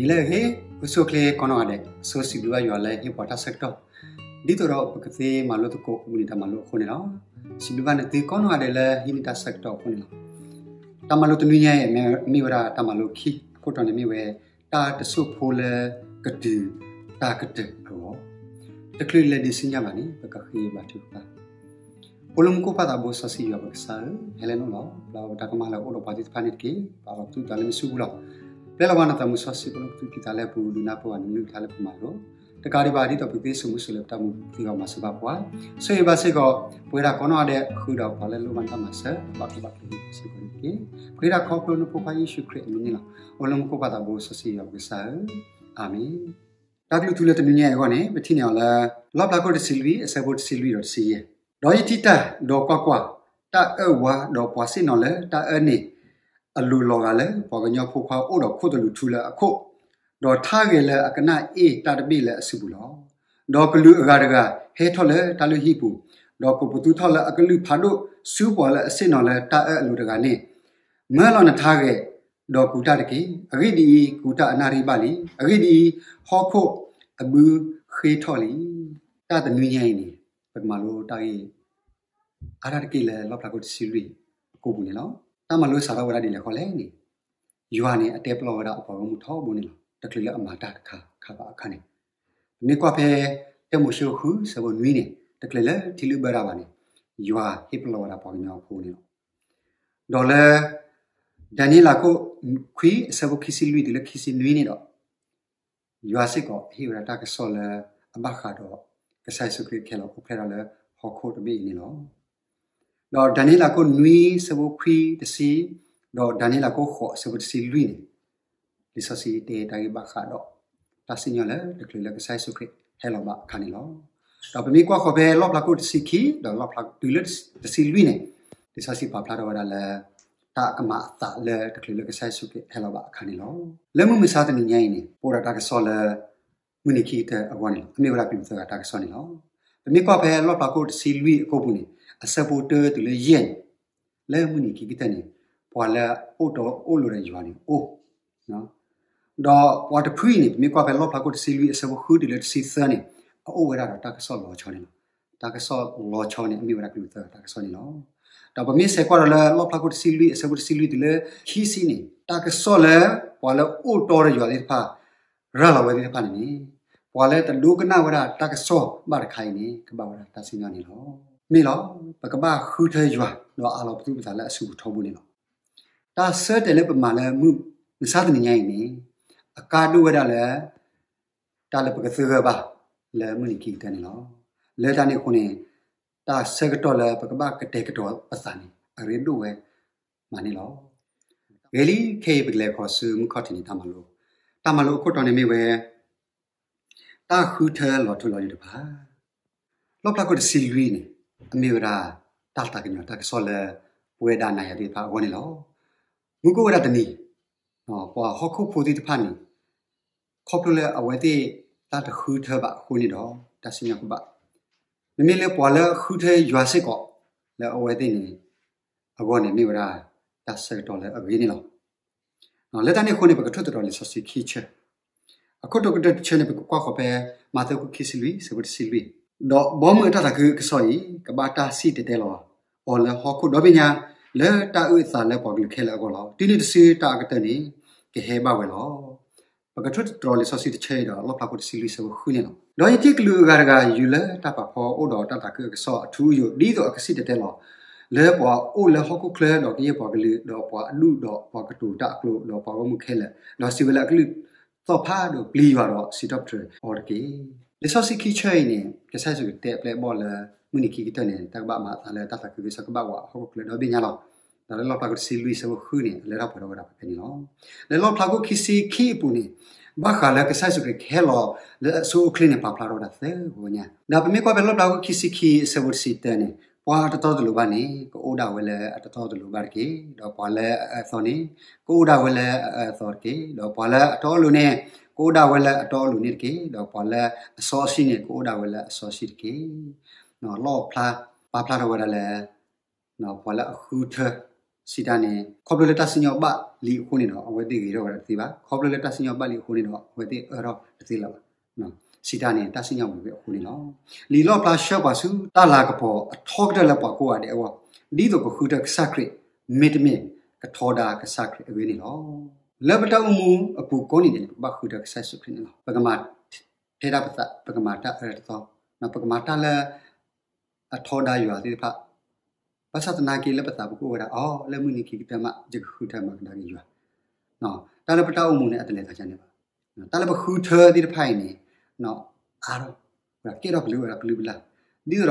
လၢအဂ့ၤ အိၣ်ဆူၣ်အိၣ်ချ့ကိးနီၢ်ဂၤဒဲး, ဆိစံးဘျုးဘၣ်ယွၤလၢဟ့ၣ်ပှၤတၢ်ဆၢကတီၢ်, ဒ်သိးဒီးပကသ့မၤလိသကိးမုၢ်နံၤတၢ်မၤလိအဃိန့ၣ်လီၤ. စံးဘျုးဘၣ်နသုကိးနီၢ်ဂၤဒဲးလၢဟံးန့ၢ်တၢ်ဆၢကတီၢ်အဃိန့ၣ်လီၤ. တၢ်မၤလိတနွံညါအံၤ မ့ၢ်ဝဲဒၣ်တၢ်မၤလိခံ, အခိၣ်တီန့ၣ်မ့ၢ်ဝဲ တၢ်တစိၢ်ဖိလၢကတုၤတၢ်ကတၢၢ်အဂီၢ်, တချုးလၢဒံးဆူညါဘၣ်န့ၣ် ပကဃ့ဘါထုကဖၣ်. အိၣ်လၢမူခိၣ်ပၢ်သးဘိစီဆှံယွၤပကစၢ်ဧၢ, ဟဲလၢနအိၣ်လီၤ. ပျၢ်ပတၢ်ကမၣ်လၢအအိၣ်ဒီးပှၤသ့ၣ်တဖၣ်န့ၣ်တက့ၢ်. ပာ်လီၤပသူၣ်ပသးလၢနစုပူၤလီၤ. ပျဲလီၤပှၤနီၢ်သးမုၣ်စီဆှံ ပလီၢ်ပသူၣ်ကံၢ်သးလဲပူၤ ဒုးနၢ်ပၢၢ်ဝဲနကလုၢ်ကထါလၢပမၤလိတကးဒံးဘၣ် ဒ်သိးပကသ့စိာ်မူစိာ်လၢပတၢ်မူပူၤသ့အဂီၢ် မၤစၢၤဘၣ်ပှၤ, ဆိၣ်ဂ့ၤဘၣ်စ့ၢ်ကီး ပဝဲဒၣ်ကိးနီၢ်ဂၤဒဲး ဃုာ်ဒီးပှၤလၢလိၣ်ဘၣ်တၢ်မၤစၢၤ ဘၣ်ကဘၣ်က့ၤစ့ၢ်ကီးန့ၣ်တက့ၢ်. ပဃ့တၢ်ခီဖျိနဖိခွါယ့ၣ်ၡူးခရံာ်အမံၤန့ၣ်လီၤ. အိၣ်လၢမူခိၣ်ပၢ်သးဘိစီဆှံယွၤပကစၢ်ဧၢ, အၤမ့ၣ်. တၢ်ကလုၢ်ထူလၢတနွံညါအံၤအဂီၢ်န့ၣ် ပထံၣ်န့ၢ်အီၤလၢ လီၣ်ဖျါခိၣ်တဆံလွံၢ် အဆၢဖိတဆံလွံၢ်ဒီးတဆံယဲၢ်, ဒီးယထံၣ်တၢ်, ဒီးကွၢ်ကွၢ်, တၢ်အၢၣ်ဝါ, ဒီးပှၤဆ့ၣ်နီၤလၢတၢ်အၢၣ်န့ၣ် အလိၤလီၤဂာ်လၢပှၤကညီဖိခွါအိၣ်ဒီးခိၣ်သလုးထူလၢအခိၣ်, ဒီးထါဂဲၤလၢအကနၣ်အ့ၣ်တၢ်တဘ့ၣ်လၢအစုပူၤလီၤ. ဒီးကလူးအဂၤတဂၤဟဲထီၣ်လၢတၢ်လုၢ်ဟံၣ်ပူၤ, ဒီးကိးပသူထီၣ်လၢအကလုၢ်ဖးဒိၣ်ဆူပှၤလၢအဆ့ၣ်နီၤလၢတၢ်အၢၣ်အလိၤတဂၤန့ၣ်, မၢလီၤနထါဂဲၤ, ဒီးကူးတၢ်တက့ၢ်. အဂ့ၢ်ဒ်အံၤ, ကူးတၢ်အနၣ်ရံၣ်ဘၣ်လံ. အဂ့ၢ်ဒ်အံၤ, ဟီၣ်ခိၣ်အဘုဃ့ထီၣ်လံ. တၢ်တနွံညါအံၤန့ၣ် ပကမၤလိတၢ်ဂ့ၢ် အါတက့ၢ်လၢလီၣ်ဖျါခိၣ်တဆံလွံၢ်အကိာ်ပူၤန့ၣ်လီၤ. တၢ်မၤလိစးထီၣ်ဝဲဒၣ်ဒ်လဲၣ်ဃီလဲၣ်န့ၣ်, ယွၤန့ၣ်အတဲပလီၢ်ဝဲဒၣ်အပှၤဂီၢ်မုၢ်ထီဘိန့ၣ်လီၤ. တချုးလၢအမၤတၢ်တခါခါဘၣ်အခါန့ၣ်, ပမ့ၢ်ကွၢ်ဖဲ တၢမိၤၡ့ဃု ဆၢဖိနွံန့ၣ် တချုးလၢထံလုၢ်ဘၢတၢ်ဘၣ်န့ၣ်, ယွၤဟ့ၣ်ပလီၢ်ဝဲဒၣ်ပှၤကညီဖိန့ၣ်လီၤ. ဒီးလၢ ဒၤနံးယ့လးခိၣ်ခွံ အဆၢဖိခံဆံလွံၢ်တုၤလၢခံဆံနွံန့ၣ်ဒီး ယွၤစ့ၢ်ကီးဟ့ၣ်ဝဲဒၣ်တၢ်ကစီၣ်လၢအဘၣ်ဃးဒီး ကစၢ်ယ့ၣ်ၡူးခရံာ်ကဟဲလီၤအိၣ်ဖျဲၣ်ထီၣ်လၢဟီၣ်ခိၣ်တဘ့ၣ်အံၤန့ၣ်လီၤ. ဒီးဒၤနံးယ့လးခိၣ်နွံ ဆၢဖိခွံတဆံ, ဒီးဒၤနံးယ့လးခိၣ်ဃိး ဆၢဖိတဆံလွံၢ်န့ၣ်, လံာ်စီဆှံတဲတၢ်ဂ့ၢ်ဘၣ်ဃးဒီး တၢ်စံၣ်ညီၣ်လၢတချုးလၢကစၢ်ယ့ၣ်ၡူးခရံာ်ဟဲလီၤဘၣ်အခါန့ၣ်လီၤ. ဒီးပမ့ၢ်ကွၢ်ဃီၤဖဲလီၣ်ဖျါခိၣ်တဆံခံ ဒီးလီၣ်ဖျါတုၤလၢတဆံလွံၢ်န့ၣ်, လံာ်စီဆှံပာ်ဖျါထီၣ်ဝဲဒၣ်လၢ တၢ်ကမၤအသးလၢတချုးလၢကစၢ်ယ့ၣ်ၡူးခရံာ်ဟဲလီၤဘၣ်အခါန့ၣ်လီၤ. လၢမုၢ်မဆါတနံၤညါအံၤန့ၣ် ပအိၣ်ဒီးတၢ်ကစီၣ်လၢ မုၢ်နံၤခံကတၢၢ်အဂီၢ်န့ၣ်လီၤ. အမ့ၢ်ဝဲဒၣ်ကလူးသၢဂၤတၢ်ကစီၣ်န့ၣ်လီၤ. ပမ့ၢ်ကွၢ်ဖဲလီၣ်ဖျါခိၣ်တဆံလွံၢ်အကိာ်ပူၤန့ၣ် အဆၢဖိတၢတုၤလၢယဲၢ်န့ၣ်, လၢမုၢ်နံၤခံကတၢၢ်န့ၣ် ပှၤလၢအအိၣ်တီအိၣ်လိၤဒီးယွၤန့ၣ်အိၣ်, ဒီးပှၤတဖုအံၤန့ၣ် ပမ့ၢ်ကွၢ်ဖဲလီၣ်ဖျါခိၣ်တဆံလွံၢ် အဆၢဖိဃုတုၤလၢတဆံသၢန့ၣ်, အအိၣ်ဝဲဒၣ်ဒီးတၢ်ကစီၣ်လီၤဆီန့ၣ်လီၤ. တၢ်ကစီၣ်လီၤဆီန့ၣ် အမ့ၢ်ဝဲဒၣ်ကလူးသၢဂၤတၢ်ကစီၣ်န့ၣ်လီၤ. ဒီးပမ့ၢ်ဆဲးကွၢ်ဒီးလၢလီၣ်ဖျါခိၣ်တဆံလွံၢ် အဆၢဖိတဆံလွံၢ်တုၤလၢခံဆံန့ၣ်, တၢ်ကစီၣ်လၢ ပှၤလၢအအိၣ်တီဒီးယွၤသ့ၣ်တဖၣ် ရၤလီၤဝဲသ့ၣ်တဖၣ်န့ၣ်န့ၣ်, ပှၤလၢတဒိကနၣ်ဝဲဒၣ်တၢ်ကစီၣ်ဘၣ်တခါအံၤန့ၣ် ကဘၣ်ဝဲဒၣ်တၢ်စံၣ်ညီၣ်န့ၣ်လီၤ. မ့ၢ်လီၤ, ပကဘၣ်ဃုထၢယွၤ ဒီးအးလီၤပသူၣ်ပသးလၢအစုပူၤထီဘိန့ၣ်လီၤ. တၢ်ဆၢတဲာ်လၢပမၤလၢမုၢ်မဆါတနံၤညါအံၤန့ၣ်, အကါဒိၣ်ဝဲဒၣ်လၢ တၢ်လၢပကသဂၢၢ်ဘၣ် လၢမုၢ်နံၤခံကတၢၢ်န့ၣ်လီၤ. လၢတၢ်န့ၣ်အဃိန့ၣ်, တၢ်ဆၢကတီၢ်လၢပကဘၣ်ကတဲာ်ကတီၤပသးန့ၣ် အရ့ဒိၣ်ဝဲမးန့ၣ်လီၤ. ဂ့ၤလံ, ခဲအံၤပကလဲၤခီဆူမုၢ်ခီၣ်ထံးန့ၣ်တၢ်မၤလိ, တၢ်မၤလိအခိၣ်တီန့ၣ်မ့ၢ်ဝဲ တၢ်ဃုထၢလီၤထူလီၤယိာ်တဖၣ်. လီၣ်ဖျါခိၣ်တဆံလွံၢ်န့ၣ် အမ့ၢ်ဝဲဒၣ် တၢ်သးကညီၤတၢ်ကစီၣ်လၢ ပဝဲဒၣ်နၤယၤသ့ၣ်တဖၣ်အဂီၢ်န့ၣ်လီၤ. မုၢ်ကအိၣ်ဝဲဒၣ်တနံၤ, ပှၤဟီၣ်ခိၣ်ဖိသ့ၣ်တဖၣ်န့ၣ် ခီဖျိလၢအဝဲသ့ၣ်တၢ်တဃုထၢဘၣ်အဃိန့ၣ်ဒီး တၢ်စံၣ်ညီၣ်ကဘၣ်, မ့မ့ၢ်လၢပှၤလၢအဃုထၢယွၤစ့ၢ်ကီး လၢအဝဲသ့ၣ်န့ၣ် အဂီၢ်န့ၣ် မ့ၢ်ဝဲဒၣ်တၢ်ဆၢကတီၢ်လၢအဂ့ၤန့ၣ်လီၤ. လၢတၢ်န့ၣ်အဃိန့ၣ် ပကထိၣ်သတြီၤလံာ်စီဆှံခံဆၢ, အခိၣ်တီကတၢၢ်တဆၢန့ၣ် ပကကွၢ်ဃီၤဖဲ မးသဲခိၣ်ခံဆံလွံၢ် ဆၢဖိတဆံလွံၢ်, ဒီးဘီမုၢ်အတၢ်သးခုကစီၣ်အံၤ ကဘၣ်တၢ်စံၣ်တဲၤတဲလီၤအီၤလၢဟီၣ်ခိၣ်ဒီဘ့ၣ်ညါ လၢတၢ်အုၣ်အသးလၢပှၤကလုာ်ခဲလၢာ်အဂီၢ်လီၤ. တုၤနုၤတစုတၢ်အကတၢၢ်န့ၣ် ကဟဲဘၣ်ဝဲလီၤ. ပကထိၣ်သတြီၤလံာ်စီဆှံတဆၢအံၤဒီး လီၣ်ဖျါခိၣ်တဆံလွံၢ် ဆၢဖိဃုန့ၣ်လီၤ. ဒီးယထံၣ်ကလူးအဂၤတဂၤ ယူၤလၢတၢ်ပာ်ဖှိၣ်အိၣ်ဒီးတၢ်သးခုအကစီၣ်အထူအယိာ် ဒ်သိးအကစံၣ်တဲၤတဲလီၤ လၢပှၤအိၣ်လၢဟီၣ်ခိၣ်ချၢ ဒီးကယဲၢ်ပှၤကလုာ် ဒီးပှၤအဒူၣ် ဒီးပှၤကတိၤတၢ်အကျိာ် ဒီးပှၤဂီၢ်မုၢ်ခဲလၢာ်, ဒီးစံးဝဲလၢအကလုၢ်သီၣ်ဖးဒိၣ်ပျံၤယွၤဒီးစံးထီၣ်ပတြၢၤအီၤတက့ၢ်. လံာ်စီဆှံခံဆၢအံၤန့ၣ် ကစၢ်ယ့ၣ်ၡူးခရံာ်တဲပျဲဘီၣ်လၢ မုၢ်နံၤခံကတၢၢ်န့ၣ် တၢ်ကဘၣ်မၤအသးလၢတၢ်သးခုကစီၣ်ကဘၣ်ဝးဟီၣ်ခိၣ်ချၢဒီဘ့ၣ်ညါလီၤ. ဒီးလၢလီၣ်ဖျါခိၣ်တဆံလွံၢ် ဆၢဖိဃုန့ၣ် အလၢထီၣ်ပှဲၤထီၣ်ဝဲဒၣ်ဖဲန့ၣ်လီၤ. လၢလီၣ်ဖျါခိၣ်ခံဆံခံအပူၤန့ၣ် ဘၣ်ဃးလၢကစၢ်ယ့ၣ်ၡူးခရံာ်ကဟဲလီၤလၢအဆိအချ့န့ၣ် ပာ်ဖျါထီၣ်ဝဲဒၣ်သၢဂီၤညါ. ဒီးပမ့ၢ်ကွၢ်ဖဲလီၣ်ဖျါခိၣ်ခံဆံခံ အဆၢဖိတဆံတၢန့ၣ် ပှၤအတတီတလိၤဘၣ်န့ၣ် ကအိၣ်ဒၣ်ဝဲလၢအတတီတလိၤဘၣ်တက့ၢ်. ဒီးပှၤလၢအအၢအသီန့ၣ် ကအိၣ်ဒၣ်ဝဲလၢအအၢအသီတက့ၢ်. ဒီးပှၤလၢအတီအလိၤန့ၣ် ကအိၣ်ဒၣ်ဝဲလၢအတီအလိၤန့ၣ်တက့ၢ်. ဒီးပှၤလၢအစီအဆှံန့ၣ် ကအိၣ်ဒၣ်ဝဲလၢအစီအဆှံတက့ၢ်. လီၣ်ဖျါ ပာ်ဖျါထီၣ်ဝဲဒၣ်လၢ ပှၤလၢအဃုထၢ စံးတၢ်န့ၣ် ခီဖျိလၢတၢ်စံၣ်ညီၣ်ဘၣ်လံအဃိန့ၣ်ဒီး အဝဲသ့ၣ်ဂ့ၤထီၣ်ဝဲဒၣ်တသ့ဘၣ်. ခီဖျိလၢတၢ်စံၣ်ညီၣ်ဘၣ်လံအဃိန့ၣ်ဒီး အဝဲသ့ၣ်အၢထီၣ်တသ့လၢၤဘၣ်. စံးတၢ်န့ၣ် တၢ်စံၣ်ညီၣ်ဝံၤဝဲအဃိန့ၣ်လီၤ. လံာ်လီၣ်ဖျါဆှၢပှၤဆူတၢ်လၤကပီၤအထီကတၢၢ်လၢပှၤကိးဂၤဒဲးအဂီၢ်, ဒ်သိးကဃုထၢကစၢ်ခရံာ် မ့တမ့ၢ် ကထီဒါကစၢ်ခရံာ်အဂ့ၢ်န့ၣ်လီၤ. လၢပတၢ်အိၣ်မူအပူၤကိးနံၤဒဲးန့ၣ် ပကဘၣ်ဃုထၢကစၢ်ယ့ၣ်ၡူးခရံာ်န့ၣ်လီၤ. ပကမၤထဲဒၣ်ပသး, ပကမၤတၢ်အၢတသီ, ပကမၤတၢ်လၢ အထီဒါယွၤသ့ၣ်တဖၣ်, ဘၣ်ဆၣ်သနာ်က့လၢပသးပူၤကအိၣ်ဝဲဒၣ် အီၤ လၢမုၢ်နံၤခံကတၢၢ်မး ယကဃုထၢမၤကဒါက့ၤယွၤ. တၢ်လၢပတၢ်အိၣ်မူန့ၣ် အတလဲၤသးဒ်န့ၣ်ဘၣ်. တၢ်လၢပဃုထၢသ့ၣ်တဖၣ်အံၤန့ၣ် အါထီၣ်, ကဲထီၣ်ကလုာ်ဝဲဒၣ်ကလုာ်ကလုာ်လၢ်, ဒ်သိးဒီး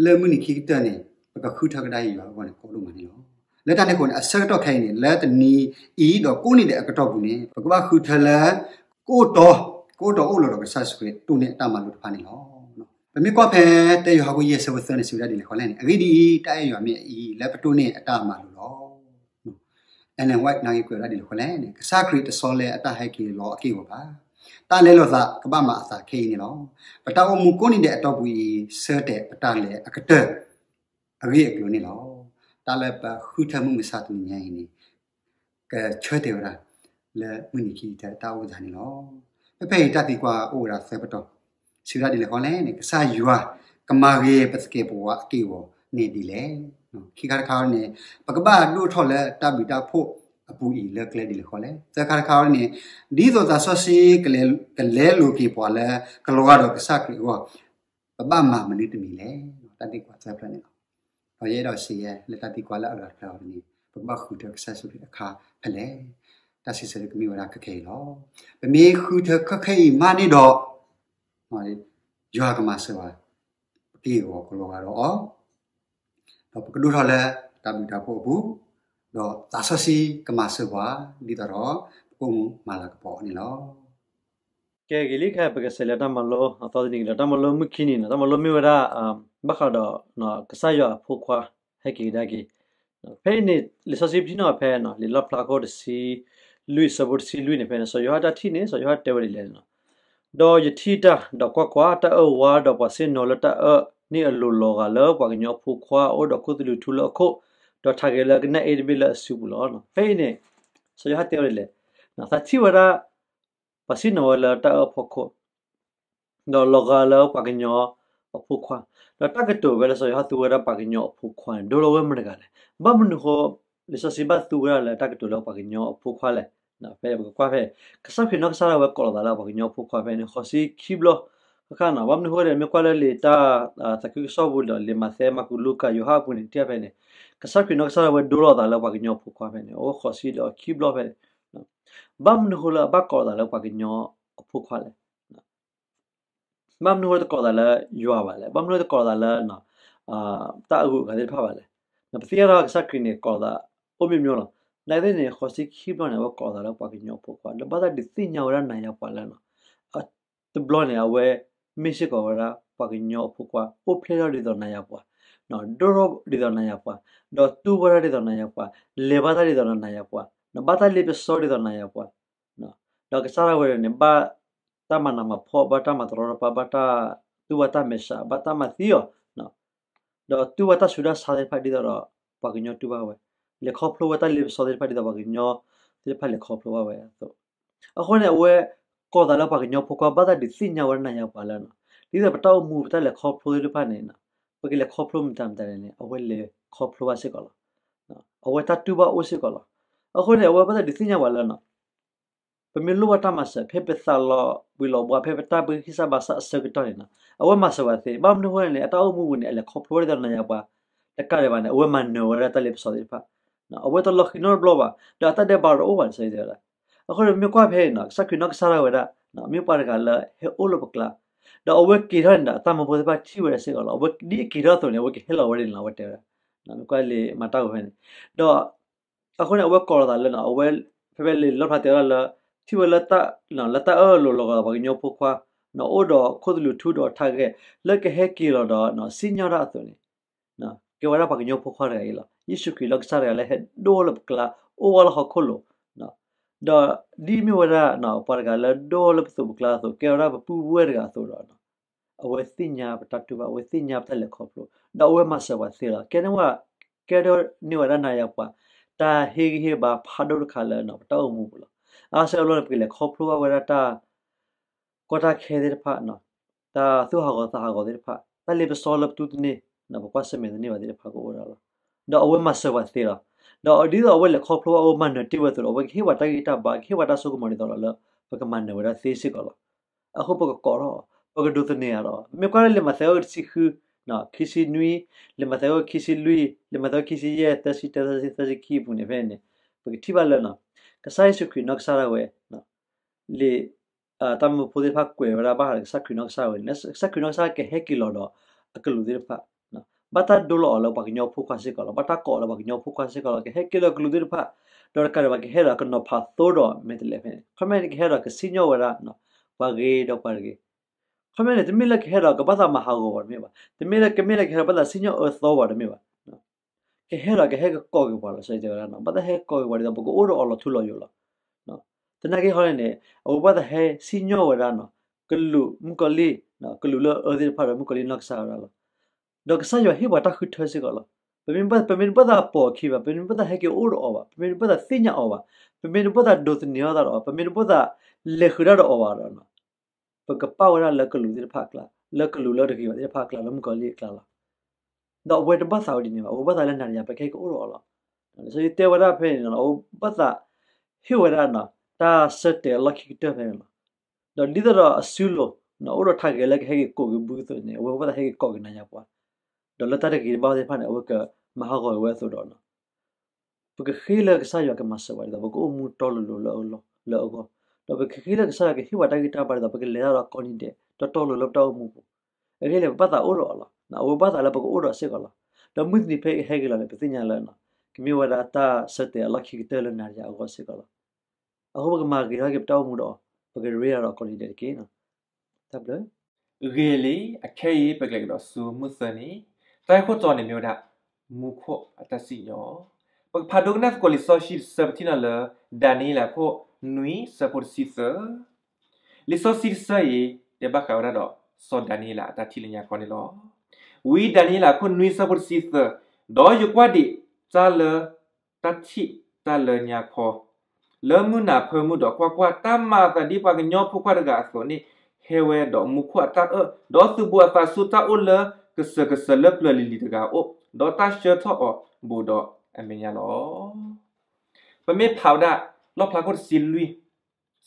လၢမုၢ်နံၤခံကတၢၢ်န့ၣ် ပကဃုထၢကဒါက့ၤယွၤအဂီၢ်န့ၣ် ကီဒိၣ်မးန့ၣ်လီၤ. လၢတၢ်န့ၣ်အဃိန့ၣ် အဆၢကတီၢ်ခဲအံၤန့ၣ် လၢတနံၤအံၤဒီးကိးနံၤဒဲးအကတီၢ်ပူၤန့ၣ် ပကဘၣ်ဃုထၢလၢ ကအိၣ်တီ, ကအိၣ်တီအိၣ်လိၤဒီးကစၢ်ယ့ၣ်ၡူးခရံာ် တိၢ်န့ၢ်အတၢ်မၤလိာ်တဖၣ်န့ၣ်လီၤ. ပမ့ၢ်ကွၢ်ဖဲ တၢယိၤဟၣ်ခိၣ်ယဲၢ်ဆၢဖိသၢန့ၣ် စံးဝဲဒၣ်ဒ်လဲၣ်ဃီလဲၣ်န့ၣ်, အဂ့ၢ်ဒ်အံၤ, တၢ်အဲၣ်ယွၤမ့ၢ်အအံၤ, လၢပတိၢ်န့ၢ်အတၢ်မၤလိာ်လီၤ. Ellen White နာ်က့ၤကွဲးဝဲဒၣ်ဒ်လဲၣ်ဃီလဲၣ်န့ၣ်, ကစၢ်ခရံာ်တဆီလဲအတၢ်ဟဲက့ၤလီၤအက့ၢ်အဂီၤဘၣ်. တၢ်လဲလိာ်သးကဘၣ်မၤအသးခဲအံၤန့ၣ်လီၤ. ပတၢ်အိၣ်မူကိးနံၤဒဲးအတီၢ်ပူၤအံၤ ဆၢတဲာ်ပတၢ်လဲၤအကတၢၢ် အဂ့ၢ်အကျိၤန့ၣ်လီၤ. တၢ်လၢပဃုထၢမုၢ်မဆါတနံၤညါအံၤန့ၣ် ကဆၢတဲာ်ဝဲဒၣ် လၢမုၢ်နံၤခံကတၢၢ်တၢ်အိၣ်သးန့ၣ်လီၤ. ဖဲဖဲအံၤတၢ်သံကွၢ်အိၣ်ဝဲဒၣ်သၢပတီၢ်, စံးဝဲဒၣ်ဒ်လဲၣ်ဃီလဲၣ်န့ၣ်, ကစၢ်ယွၤကမၤဂ့ၤပသကဲးပဝးအက့ၢ်အဂီၤန့ၣ်ဒ်လဲၣ်. ခံခါတခါန့ၣ် ပကဘၣ်ဒိၣ်ထီၣ်လၢတၢ်ဘျုးတၢ်ဖှိၣ်အပူၤအံၤလၢကျဲဒ်လဲၣ်ဃီလဲၣ်. သၢခါတခါန့ၣ် ဒ်သိးသးစီဆှံကလဲလိာ်က့ၤပှၤလၢ ကလီၤဂာ်ဒီးကစၢ်ခရံာ်အဂီၢ် ပဘၣ်မၤမနုၤတမံၤလဲၣ်. တၢ်သံကွၢ်သၢဖျၢၣ်န့ၣ်လီၤ. ဒီးယအဲၣ်ဒိးစံးယဲ လၢတၢ်သံကွၢ်လၢအဂၤတဖျၢၣ်အံၤန့ၣ် ပကဘၣ်ဃုထၢကစၢ်ယ့ၣ်ၡူးခရံာ်အခါဖဲလဲၣ်. တၢ်စံးဆၢကမ့ၢ်ဝဲဒၣ်ခဲခဲအံၤလီၤ. ပမ့ၢ်ဃုထၢခဲခဲအံၤမးန့ၣ်ဒီး ယွၤကမၤစၢၤပှၤ, ပက့ၢ်ဂီၤကလီၤဂာ်ဒီးအီၤ, ဒီးပကဒိၣ်ထီၣ်လၢတၢ်ဘျုးတၢ်ဖှိၣ်အပူၤ, ဒီးသးစီဆှံကမၤစၢၤပှၤ ဒ်သိးဒီး ပကအိၣ်မူမၤလၤကပီၤအီၤန့ၣ်လီၤ. ကဲဂ့ၤလံခဲ ပကစးလဲၤတၢ်မၤလိအသီတနံၤကဒီး တၢ်မၤလိမုၢ်ခံနံၤန့ၣ် တၢ်မၤလိမ့ၢ်ဝဲဒၣ် ဘၣ်ဃးဒီး ကစၢ်ယွၤအဖိခွါ ဟဲက့ၤကဒါက့ၤ ဖဲအံၤန့ၣ် လံာ်စီဆှံပထံၣ်န့ၢ်ဖဲ လံာ်လီၣ်ဖျါခိၣ်တဆံလွံၢ် အဆၢဖိတဆံလွံၢ်န့ၣ် ဖဲန့ၣ် စီၤယိၤဟၣ်တၢ်ထံၣ်န့ၣ် စီၤယိၤဟၣ်တဲဝဲဒ်လဲၣ်န့ၣ်, ဒီးယထံၣ်တၢ်, ဒီးကွၢ်ကွၢ်, တၢ်အၢၣ်ဝါ, ဒီးပှၤဆ့ၣ်နီၤလၢတၢ်အၢၣ်န့ၣ်အလိၤလီၤဂာ်လၢပှၤကညီအဖိခွါအအိၣ်ဒီးခိၣ်သလုးထူလၢအခိၣ်, ဒီးထးဂဲၤလၢကနၣ်အ့တဘ့ၣ်လၢအစုပူၤလီၤ. ဖဲအံၤန့ၣ် စီၤယိၤဟၣ်တဲဝဲဒ်လဲၣ်, သးထံၣ်ဝဲဒၣ် ပှၤဆ့ၣ်နီၤဝဲလၢတၢ်အၢၣ်ဖီခိၣ် ဒီးလီၤဂာ်လၢပှၤကညီအဖိခွါ, ဒီးတၢ်ကတိၤဝဲလၢစီၤယိၤဟၣ်သူဝဲဒၣ်ပှၤကညီအဖိခွါန့ၣ် ဒိလီၤဝဲမတဂၤလဲၣ်. ဘၣ်မနုၤဃိ လံာ်စီဆှံဘၣ်သူဝဲဒၣ်လၢတၢ်ကတိၤလၢပှၤကညီအဖိခွါလဲၣ်. ဖဲပကကွၢ်ဖဲ ကစၢ်ခရံာ်နီၢ်ကစၢ်ဒၣ်ဝဲကိးလီၤသးလၢပှၤကညီအဖိခွါဖဲန့ၣ် ဃိးဆံခံဘျီဃၣ်ဃၣ်န့ၣ်. ဘၣ်မနုၤဃိလဲၣ် မ့ၢ်ကွၢ်လၢလံာ်တၢ်သးခုကစီၣ်ပူၤဒီး လံာ်မးသဲ မၢ်ကူး လူၤကၣ် ယိၤဟၣ်အပူၤန့ၣ် ထံၣ်ဖဲန့ၣ် ကစၢ်ခရံာ်နီၢ်ကစၢ်ဒၣ်ဝဲဒိလီၤသးလၢပှၤကညီအဖိခွါဖဲန့ၣ် အိၣ်ဃိးဆံဒီးခံဘျီဖဲန့ၣ်. ဘၣ်မနုၤဃိလၢအဘၣ်ကိးလီၤသးလၢပှၤကညီအဖိခွါလဲၣ်. ဘၣ်မနုၤဃိတကိးသးလၢယွၤဘၣ်လဲၣ်, ဘၣ်မနုၤဃိတကိးသးလၢ တၢ်အဂုၤအဂၤသ့ၣ်တဖၣ်ဘၣ်လဲၣ်. ပသ့ၣ်ညါဒီးကစၢ်ခရံာ်န့ၣ် ကိးသးအိၣ်မ့ၢ်မ့ၢ်လီၤ. နာ်သက့န့ၣ် ဃိးဆံခံဘျီန့ၣ် အဝဲကိးသးလၢပှၤကညီအဖိခွါ ဒီးဘၣ်သးဒုးသ့ၣ်ညါဝဲဒၣ်နၤယၤပှၤလၢ တဘျီန့ၣ် အဝဲမ့ၢ်စ့ၢ်ကီးဝဲဒၣ် ပှၤကညီအဖိခွါ အိၣ်ဖျဲၣ်ထီၣ်ဒ်သိးနၤယၤပှၤ, ဒိၣ်ထီၣ်ဒ်သိးနၤယၤပှၤ, ဒီးတူၢ်ဘၣ်တၢ်ဒ်သိးနၤယၤပှၤ, လဲၤဘၣ်တၢ်ဒ်သိးနၤယၤပှၤ, ဘၣ်တၢ်လ့ပစီဒ်သိးနၤယၤပှၤ, ဒီးကစၢ်ဒၣ်ဝဲန့ၣ် ဘၣ်တၢ်မၤနးမၤဖှီၣ်, ဘၣ်တၢ်မၤတရီတပါ, ဘၣ်တၢ်တူၢ်ဘၣ်တၢ်မဲာ်ဆှး, ဘၣ်တၢ်မၤသံအီၤ, ဒီးတူၢ်ဘၣ်တၢ်ဆူးတၢ်ဆါသ့ၣ်တဖၣ်ဒ်သိးဒီး ပှၤကညီတူၢ်ဘၣ်ဝဲ, လဲၤခီဖျိဝဲတၢ်လ့ပစီသ့ၣ်တဖၣ်ဒ်သိးပှၤကညီသ့ၣ်တဖၣ်လဲၤခီဖျိဘၣ်ဝဲအသိး အဃိန့ၣ် အဝဲကိးသးလၢပှၤကညီဖိခွါ ဘၣ်သးဒုးသ့ၣ်ညါဝဲဒၣ်နၤယၤပှၤလၢ ဒ်သိးပတၢ်အိၣ်မူပတၢ်လဲၤခီဖျိသ့ၣ်တဖၣ်န့ၣ် ပကလဲၤခီဖျိမတၤမတၤန့ၣ် အဝဲလဲၤခီဖျိဘၣ်စ့ၢ်ကီးလီၤ. အဝဲတၢ်တူၢ်ဘၣ်အိၣ်စ့ၢ်ကီးလီၤ. အဃိန့ၣ် အဝဲဘၣ်သးဒုးသ့ၣ်ညါပှၤလၢ ပမ့ၢ်လိၣ်ဘၣ်တၢ်မၤစၢၤ ဖဲပသးလီၤဘှံးလီၤဘှါ ဖဲပတၢ်ဘှံးကံၢ်စၢ်ဘါစၢ်အဆၢကတီၢ်န့ၣ် အဝဲမၤစၢၤပှၤသ့ ဘၣ်မနုၤအဃိန့ၣ် အတၢ်အိၣ်မူပူၤန့ၣ် အလဲၤခီဖျိဝဲဒ်သိးနၤယၤပှၤ တကးဒံးဘၣ်န့ၣ် အဝဲမၤနၢၤဝဲဒၣ်တၢ်လ့ပစီသ့ၣ်တဖၣ်, အဝဲတလီၤဃံၤနီတဘျီဘၣ် ဒီးအတၢ်ဒဲးဘးတအိၣ်ဘၣ်န့ၣ် စံးဝဲဒၣ်. အဃိန့ၣ် ပမ့ၢ်ကွၢ်ဖဲအံၤန့ၣ် ကစၢ်ခရံာ်နီၢ်ကစၢ်ဒၣ်ဝဲဒၣ် မ့ၢ်ပှၤတဂၤလၢဟဲအိၣ်လၢပကျါ, ဒီးအဝဲက့ၤထီၣ်န့ၣ်ဒီး အတၢ်မၢဖိသ့ၣ်တဖၣ်ထံၣ်ဝဲဒၣ်စ့ၢ်ကီးလီၤ. အဝဲဒ်အက့ၤထီၣ်အသိးန့ၣ် အဝဲကဟဲလီၤဝဲဒၣ်န့ၣ်လီၤ အဝဲတဲဝဲဒၣ်. မ့ၢ်ကွၢ်လံာ်မၤတၢ်ဝဲဖဲန့ၣ် ဒီး အဃိန့ၣ် အဝဲကိးလီၤသးလၢ အဝဲ ဖဲဖဲလံာ်လီၣ်ဖျါတဲဝဲဒၣ်လၢ ထံၣ်ဝဲလၢ လၢတၢ်အၢၣ်လီၤလီၤဂာ်ဒီးပှၤကညီဖိခွါ အိၣ်ဒီးခိၣ်သလုးထူဒီးထးဂဲၤ လၢကဟဲက့ၤလီၤဒီး စံၣ်ညီၣ်တၢ်အသိးန့ၣ် ကဲဝဲဒၣ်ပှၤကညီဖိခွါတဂၤအံၤလီၤ. ယ့ၣ်ၡူးခရံာ်လၢကစၢ်တဂၤလၢဟဲဒိၣ်လၢပကျါ အိၣ်ဝဲလၢဟီၣ်ခိၣ်လိၤ ဒီးဒ်မ့ၢ်ဝဲဒၣ် ပှၤတဂၤလၢဒိၣ်လၢပသိးပကျါအသိး ကဲဝဲဒၣ်ပပုၢ်ဝဲၢ်တဂၤအသိးဒီး အဝဲသ့ၣ်ညါပတၢ်တူၢ်ဘၣ် အဝဲသ့ၣ်ညါပတၢ်လဲၤခီဖျိ ဒီးအဝဲမၤစၢၤပှၤသ့လီၤ. ကဲန့ၣ်ဝဲ ကဲထီၣ်န့ၢ်ဝဲဒၣ်နၤယၤပှၤ တၢ်ဟ့ၣ်ဂံၢ်ဟ့ၣ်ဘါဖးဒိၣ်တခါလၢပတၢ်အိၣ်မူပူၤလီၤ. အါဆၢအလီၢ်န့ၣ် ပကလဲၤခီဖျိဘၣ်ဝဲဒၣ်တၢ် ကီတၢ်ခဲသ့ၣ်တဖၣ်, တၢ်သူၣ်ဟးဂီၤသးဟးဂီၤသ့ၣ်တဖၣ်, တၢ်လ့ပစီလၢပတူၢ်တန့ၢ်, ပကွၢ်ဆၢၣ်မဲာ်တန့ၢ်ဘၣ်သ့ၣ်တဖၣ်ကအိၣ်ဝဲဒၣ်လီၤ. ဒီးအဝဲမၤစၢၤပှၤသ့လီၤ. ဒီးဒ်သိးအဝဲလဲၤခီဖျိဘၣ်အဝဲမၤနၢၤတ့ၢ်ဝဲအသိးဒီး အဝဲကဟ့ၣ်ပှၤတၢ်ဂံၢ်တၢ်ဘါ ကဟ့ၣ်ပှၤတၢ်စိကမီၤဒ်သိးဒီးလၢ ပကမၤနၢၤဝဲဒၣ်သ့စ့ၢ်ကီးလီၤ. အဃိပကကိးထီၣ်အီၤ, ပကဒိးသန့ၤအီၤဒီး မ့ၢ်ကွၢ်လၢလံာ်မးသဲအဆၢတဆံဃု, ခံဆံနွံ, လံာ်မးသဲအဆၢခံဆံလွံၢ်, လံာ်မးသဲအဆၢခံဆံယဲၢ်, သၢဆံတၢ, သၢဆံခံအပူၤန့ၣ်ဖဲန့ၣ်, ပကထံၣ်ဘၣ်လၢ ကစၢ်ယ့ၣ်ၡူးခရံာ်နီၢ်ကစၢ်ဒၣ်ဝဲ လံာ် တၢ်မၢဖိသ့ၣ်တဖၣ်ကွဲးဝဲဒၣ်ဘၣ်ဃးဒီးကစၢ်ခရံာ်နီၢ်ကစၢ်ဝဲ, ကစၢ်ခရံာ်နီၢ်ကစၢ်ကဟဲက့ၤလီၤဒီးအကလူးသ့ၣ်တဖၣ်, ဘၣ်တၢ်ဒိလီၤအီၤလၢပှၤကညီဖိခွါစ့ၢ်ကီးလီၤ. ဘၣ်တၢ်ကိးလၢပှၤကညီဖိခွါစ့ၢ်ကီးလီၤ. ကဟဲက့ၤလၢကလူးသ့ၣ်တဖၣ်, ဒီးတကးဒံးဘၣ်ကဟဲဒီးကနီၤဖးသိဒီးမဲာ်တဲးလဲးဖဲန့ၣ်, ခီမ့ၢ်န့ၣ်ကဟဲဒီးကစံၣ်ညီၣ်ဝဲဒၣ် ပှၤဂ့ၤဒီးပှၤတဂ့ၤ. ခီမ့ၢ်န့ၣ် တမ့ၢ်လၢကဟဲဒီးကဘၣ်သးမၤဟးဂီၤပှၤတမ့ၢ်ဘၣ်. တမ့ၢ်လၢ ကမ့ၢ်လၢကဟဲဒီးဘၣ်သးစံၣ်ညီၣ်အၢသီပှၤတမ့ၢ်ဘၣ်. ကဟဲဒီးကဟဲကကိးက့ၤပှၤလီၤ. စီၤတဲဝဲဒၣ် ဘၣ်သးဟဲကကိးက့ၤပှၤဒ်သိး ပကအိၣ်ဒီးအီၤလီၤထူလီၤယိာ်လီၤ. သနာ်က့ဟီန့ၣ်န့ၣ် အဝဲဘၣ်သးဟဲစံၣ်ညီၣ်ဝဲဒၣ် ကလူးမုၣ်ကီၤလံၢ်, ကလူးလၢအအၢသ့ၣ်တဖၣ်ဒီးမုၣ်ကီၤလံၢ်နီၢ်ကစၢ်ဝဲဒၣ်လီၤ. ဒီးကစၢ်ယွၤဟ့ၣ်ပှၤတၢ်ဃုထၢစ့ၢ်ကီးလီၤ. ပမ့ၢ် ပမ့ၢ်တဘၣ်သးပိာ်အခံဘၣ်, ပမ့ၢ်တဘၣ်သးဟဲက့ၤအိၣ်ဒီးအီၤဘၣ်, ပမ့ၢ်တဘၣ်သးသ့ၣ်ညါအီၤဘၣ်, ပမ့ၢ်တဘၣ်သးဒိးသန့ၤအီၤသးဒီးအီၤ, ပမ့ၢ်တဘၣ်သးလဲၤဃုာ်တၢ်ဒီးအီၤဘၣ်ဒီး ပကပာ်ဝဲဒၣ်လၢကလူးသ့ၣ်တဖၣ်အကျါ, လၢကလူးလၢတဂ့ၤဘၣ်သ့ၣ်တဖၣ်အကျါ, လၢမုၣ်ကီၤလံၢ်အကျါလီၤ. ဒီးအဝဲတဘၣ်သးဝဲဒ်န့ၣ်ဘၣ်. အဝဲဘၣ်သးလၢနၤဒီးယၤ ပကဟဲက့ၤအိၣ်ဒီးအီၤလီၤ. လံာ်စီဆှံတဲဝဲဒၣ်ဖဲန့ၣ် အဝဲဘၣ်သးဟ့ၣ်ဝဲဒၣ် တၢ်ဆၢတဲာ်အလီၢ်ခံကတၢၢ်ဖဲန့ၣ်လီၤ. ဒီးဒ်သိးဒီးအစုလိၤ အိၣ်ဒီးထးဂဲၤလၢကဟဲက့ၤကိးက့ၤဘုအသိးန့ၣ် အဝဲဘၣ်သးဟဲက့ၤကိးက့ၤနၤယၤပှၤ, ဒီးလၢတၢ်တဂ့ၤတဘၣ်သ့ၣ်တဖၣ်န့ၣ် အဝဲကမၤဟးဂီၤက့ၤဝဲအသိးဒီး ပကဃ့လၢကစၢ်ယွၤကမၤစၢၤပှၤဒ်သိး ပကအိၣ်မူတီလိၤလိၤလၢအလီၢ်လၢအဂီၢ်, ဒီးပကဃ့လၢကစၢ်ယွၤကဟ့ၣ်ပှၤတၢ်ဂံၢ်တၢ်ဘါဒ်သိး ပကလဲၤတၢ်ဒီးကိးနံၤဒဲး တီတီလိၤလိၤလၢပတၢ်အိၣ်မူပူၤ. အဂ့ၢ်န့ၣ် ပဘၣ်သးအိၣ်ဒီးအီၤလီၤ. အဝဲဘၣ်သးလၢပကအိၣ်ဒီးစ့ၢ်ကီးလီၤ. ဒီးမုၢ်တနံၤဖဲအဟဲက့ၤလီၤန့ၣ် ပသ့ၣ်ညါလၢ ကမ့ၢ်ဝဲဒၣ်တၢ်ဆၢတဲာ်အလီၢ်ခံကတၢၢ်လၢနၤဒီးယၤအဂီၢ်စ့ၢ်ကီးလီၤ. အဃိပကမၤဂ့ၤထီၣ်က့ၤပတၢ်အိၣ်မူဒီး ပကရ့တၢ်ဒီးကိးနံၤဒဲးတက့ၢ်. တၢ်ဘျုး ဂ့ၤလံ, အခဲအံၤပကလဲၤကဒီးဆူမုၢ်သၢနံၤ, တၢ်ဂ့ၢ်ခိၣ်တီန့ၣ်မ့ၢ်ဝဲဒၣ် မူခိၣ်အတၢ်စံၣ်ညီၣ်. ပကဖးဒိကနၣ်သကိးလံာ်စီဆှံတဆၢ ပထံၣ်န့ၢ်လၢ ဒၤနံယ့လးခိၣ်နွံဆၢဖိတဆံသၢ. လံာ်စီဆှံတဆၢအံၤ တဲဘၣ်ဃးဝဲဒၣ်ဒီး စီၤဒၤနံယ့လးအတၢ်ထံၣ်လၢညါခီန့ၣ်လီၤ. ဝံဒၤနံယ့လးခိၣ်နွံဆၢဖိတဆံသၢ, ဒီးယကွၢ်ဒံးတၢ်လၢ တၢ်ထံၣ်တၢ်လၢညါခီ လၢမုၢ်နၤဖၢမုၢ်ဒီး ကွၢ်ကွၢ်, တၢ်မၤအသးဒ်ပှၤကညီဖိခွါတဂၤအသိးန့ၣ် ဟဲဝဲဒီးမူခိၣ်အတၢ်အၢၣ်, ဒီးသူၣ်ဘိးအသးဆူတၢ်အိၣ်လၢကစၢၢ်ကစၢၢ်လၢပျၢၤလံၤလံၤတဂၤအအိၣ်, ဒီးတၢ်ဆှၢထီၣ်အီၤဘူးဒီးအမဲာ်ညါလီၤ. ပမ့ၢ်ဖးဝဲဒၣ် လီၣ်ဖျါခိၣ်တဆံလွံၢ်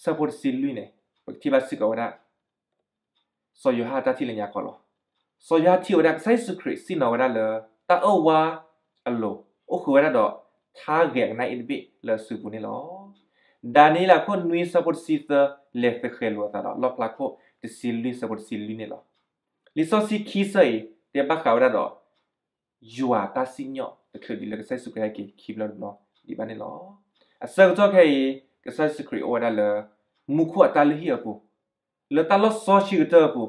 ဆၢဖိတဆံလွံၢ်န့ၣ် ပကထံၣ်ဘၣ်စ့ၢ်ကီးဝဲဒၣ် စီၤယိၤဟၣ်အတၢ်ထံၣ်လၢညါခီလီၤ. စီၤယိၤဟၣ်ထံၣ်ဝဲဒၣ် ကစၢ်ယ့ၣ်ၡူးခရံာ်စံၣ်ညီၣ်ဝဲဒၣ်လၢ တၢ်အၢၣ်ဝါအလိၤ အိၣ်ဃုာ်ဝဲဒၣ်ဒီး ထါဂဲၤအကနၣ်အ့ၣ်တဘ့ၣ်လၢအစုပူၤန့ၣ်လီၤ. ဒၤနံယ့လးခိၣ်နွံဆၢဖိတဆံသၢ လဲၤသဃဲၤလိာ်အသးဒီး လီၣ်ဖျါခိၣ်တဆံလွံၢ်ဆၢဖိတဆံလွံၢ်န့ၣ်လီၤ. လံာ်စီဆှံခံဆၢအံၤ တဲဘၣ်ဃးဝဲဒၣ်ဒီး ယွၤတၢ်စံၣ်ညီၣ်တချုးဒံးလၢကစၢ်ယ့ၣ်ၡူးခရံာ်ဟဲက့ၤခံဘျီတဘျီဒံးဘၣ်န့ၣ်လီၤ. အဆၢကတီၢ်ခဲအံၤ ကစၢ်ယ့ၣ်ၡူးခရံာ်အိၣ်ဝဲဒၣ်လၢ မူခိၣ်အတၢ်လုၢ်ဟံၣ်အပူၤ, လၢတၢ်လီၢ်စီဆှံကတၢၢ်အပူ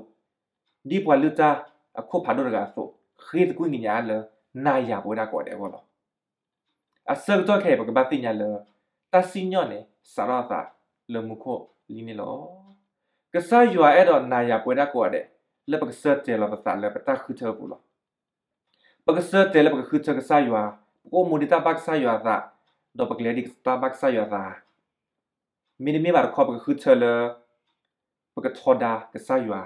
ၤ, ဒ်ပှၤလုၢ်တၢ်အခိၣ်ဖးဒိၣ်တဂၤအသိး, ဃ့သကွံၢ်ကညးလၢ နၤယၤပဝဲဒၣ်ကိးဂၤဒဲးအဂီၢ်လီၤ. အဆၢကတီၢ်ခဲအံၤ ပကဘၣ်သ့ၣ်ညါလၢ တၢ်စံၣ်ညီၣ်န့ၣ် စးထီၣ်အသးလၢမူခိၣ်လံန့ၣ်လီၤ. ကစၢ်ယွၤအဲၣ်ဒိးနၤယၤပဝဲဒၣ်ကိးဂၤဒဲး လၢပကဆၢတဲာ်လီၤပသးလၢပတၢ်ဃုထၢအပူၤလီၤ. ပကဆၢတဲာ်လၢပကဃုထၢကစၢ်ယွၤ, ပကအိၣ်မူဒ်တၢ်ဘၣ်ကစၢ်ယွၤအသး, ဒီးပကလဲၤဒ်တၢ်ဘၣ်ကစၢ်ယွၤအသးဧါ. မ့တမ့ၢ်ဘၣ်တခီ ပကဃုထၢလၢ ပကထီဒါကစၢ်ယွၤ.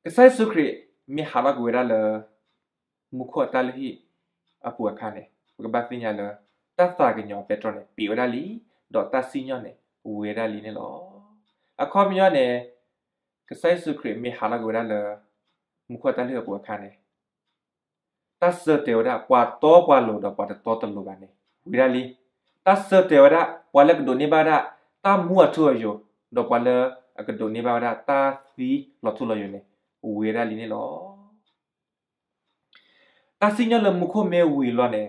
ကစၢ်ယ့ၣ်ၡူးခရံာ်မ့ၢ်ဟးထီၣ်ကွံာ်ဝဲဒၣ်လၢ မူခိၣ်အတၢ်လုၢ်ဟံၣ်အပူၤအခါန့ၣ် ပကဘၣ်သ့ၣ်ညါလၢ တၢ်သးကညီၤပဲတြီန့ၣ် ပ့ၤဝဲဒၣ်လံ, ဒီးတၢ်စံၣ်ညီၣ်န့ၣ် ဝံၤဝဲဒၣ်လံန့ၣ်လီၤ. အခီပညီန့ၣ် ကစၢ်ယ့ၣ်ၡူးခရံာ်မ့ၢ်ဟးထီၣ်ကွံာ်ဝဲဒၣ်လၢ မူခိၣ်အတၢ်လုၢ်ဟံၣ်အပူၤအခါန့ၣ် တၢ်ဆၢတဲာ်ဝဲဒၣ် ပှၤတီပှၤလိၤဒီးပှၤတတီတလိၤဘၣ်န့ၣ် ဝံၤဒၣ်လံ. တၢ်ဆၢတဲာ်ဝဲဒၣ် ပှၤလၢကဒိးန့ၢ်ဘၣ်ဝဲဒၣ် တၢ်မူအထူအယိာ်, ဒီးပှၤလၢအကဒိးန့ၢ်ဘၣ်ဝဲဒၣ် တၢ်သံလီၤထူလီၤယိာ်န့ၣ် ဝံၤဝဲဒၣ်လံန့ၣ်လီၤ. တၢ်စံၣ်ညီၣ်လၢမူခိၣ်မ့ၢ်ဝံၤလီၤန့ၣ်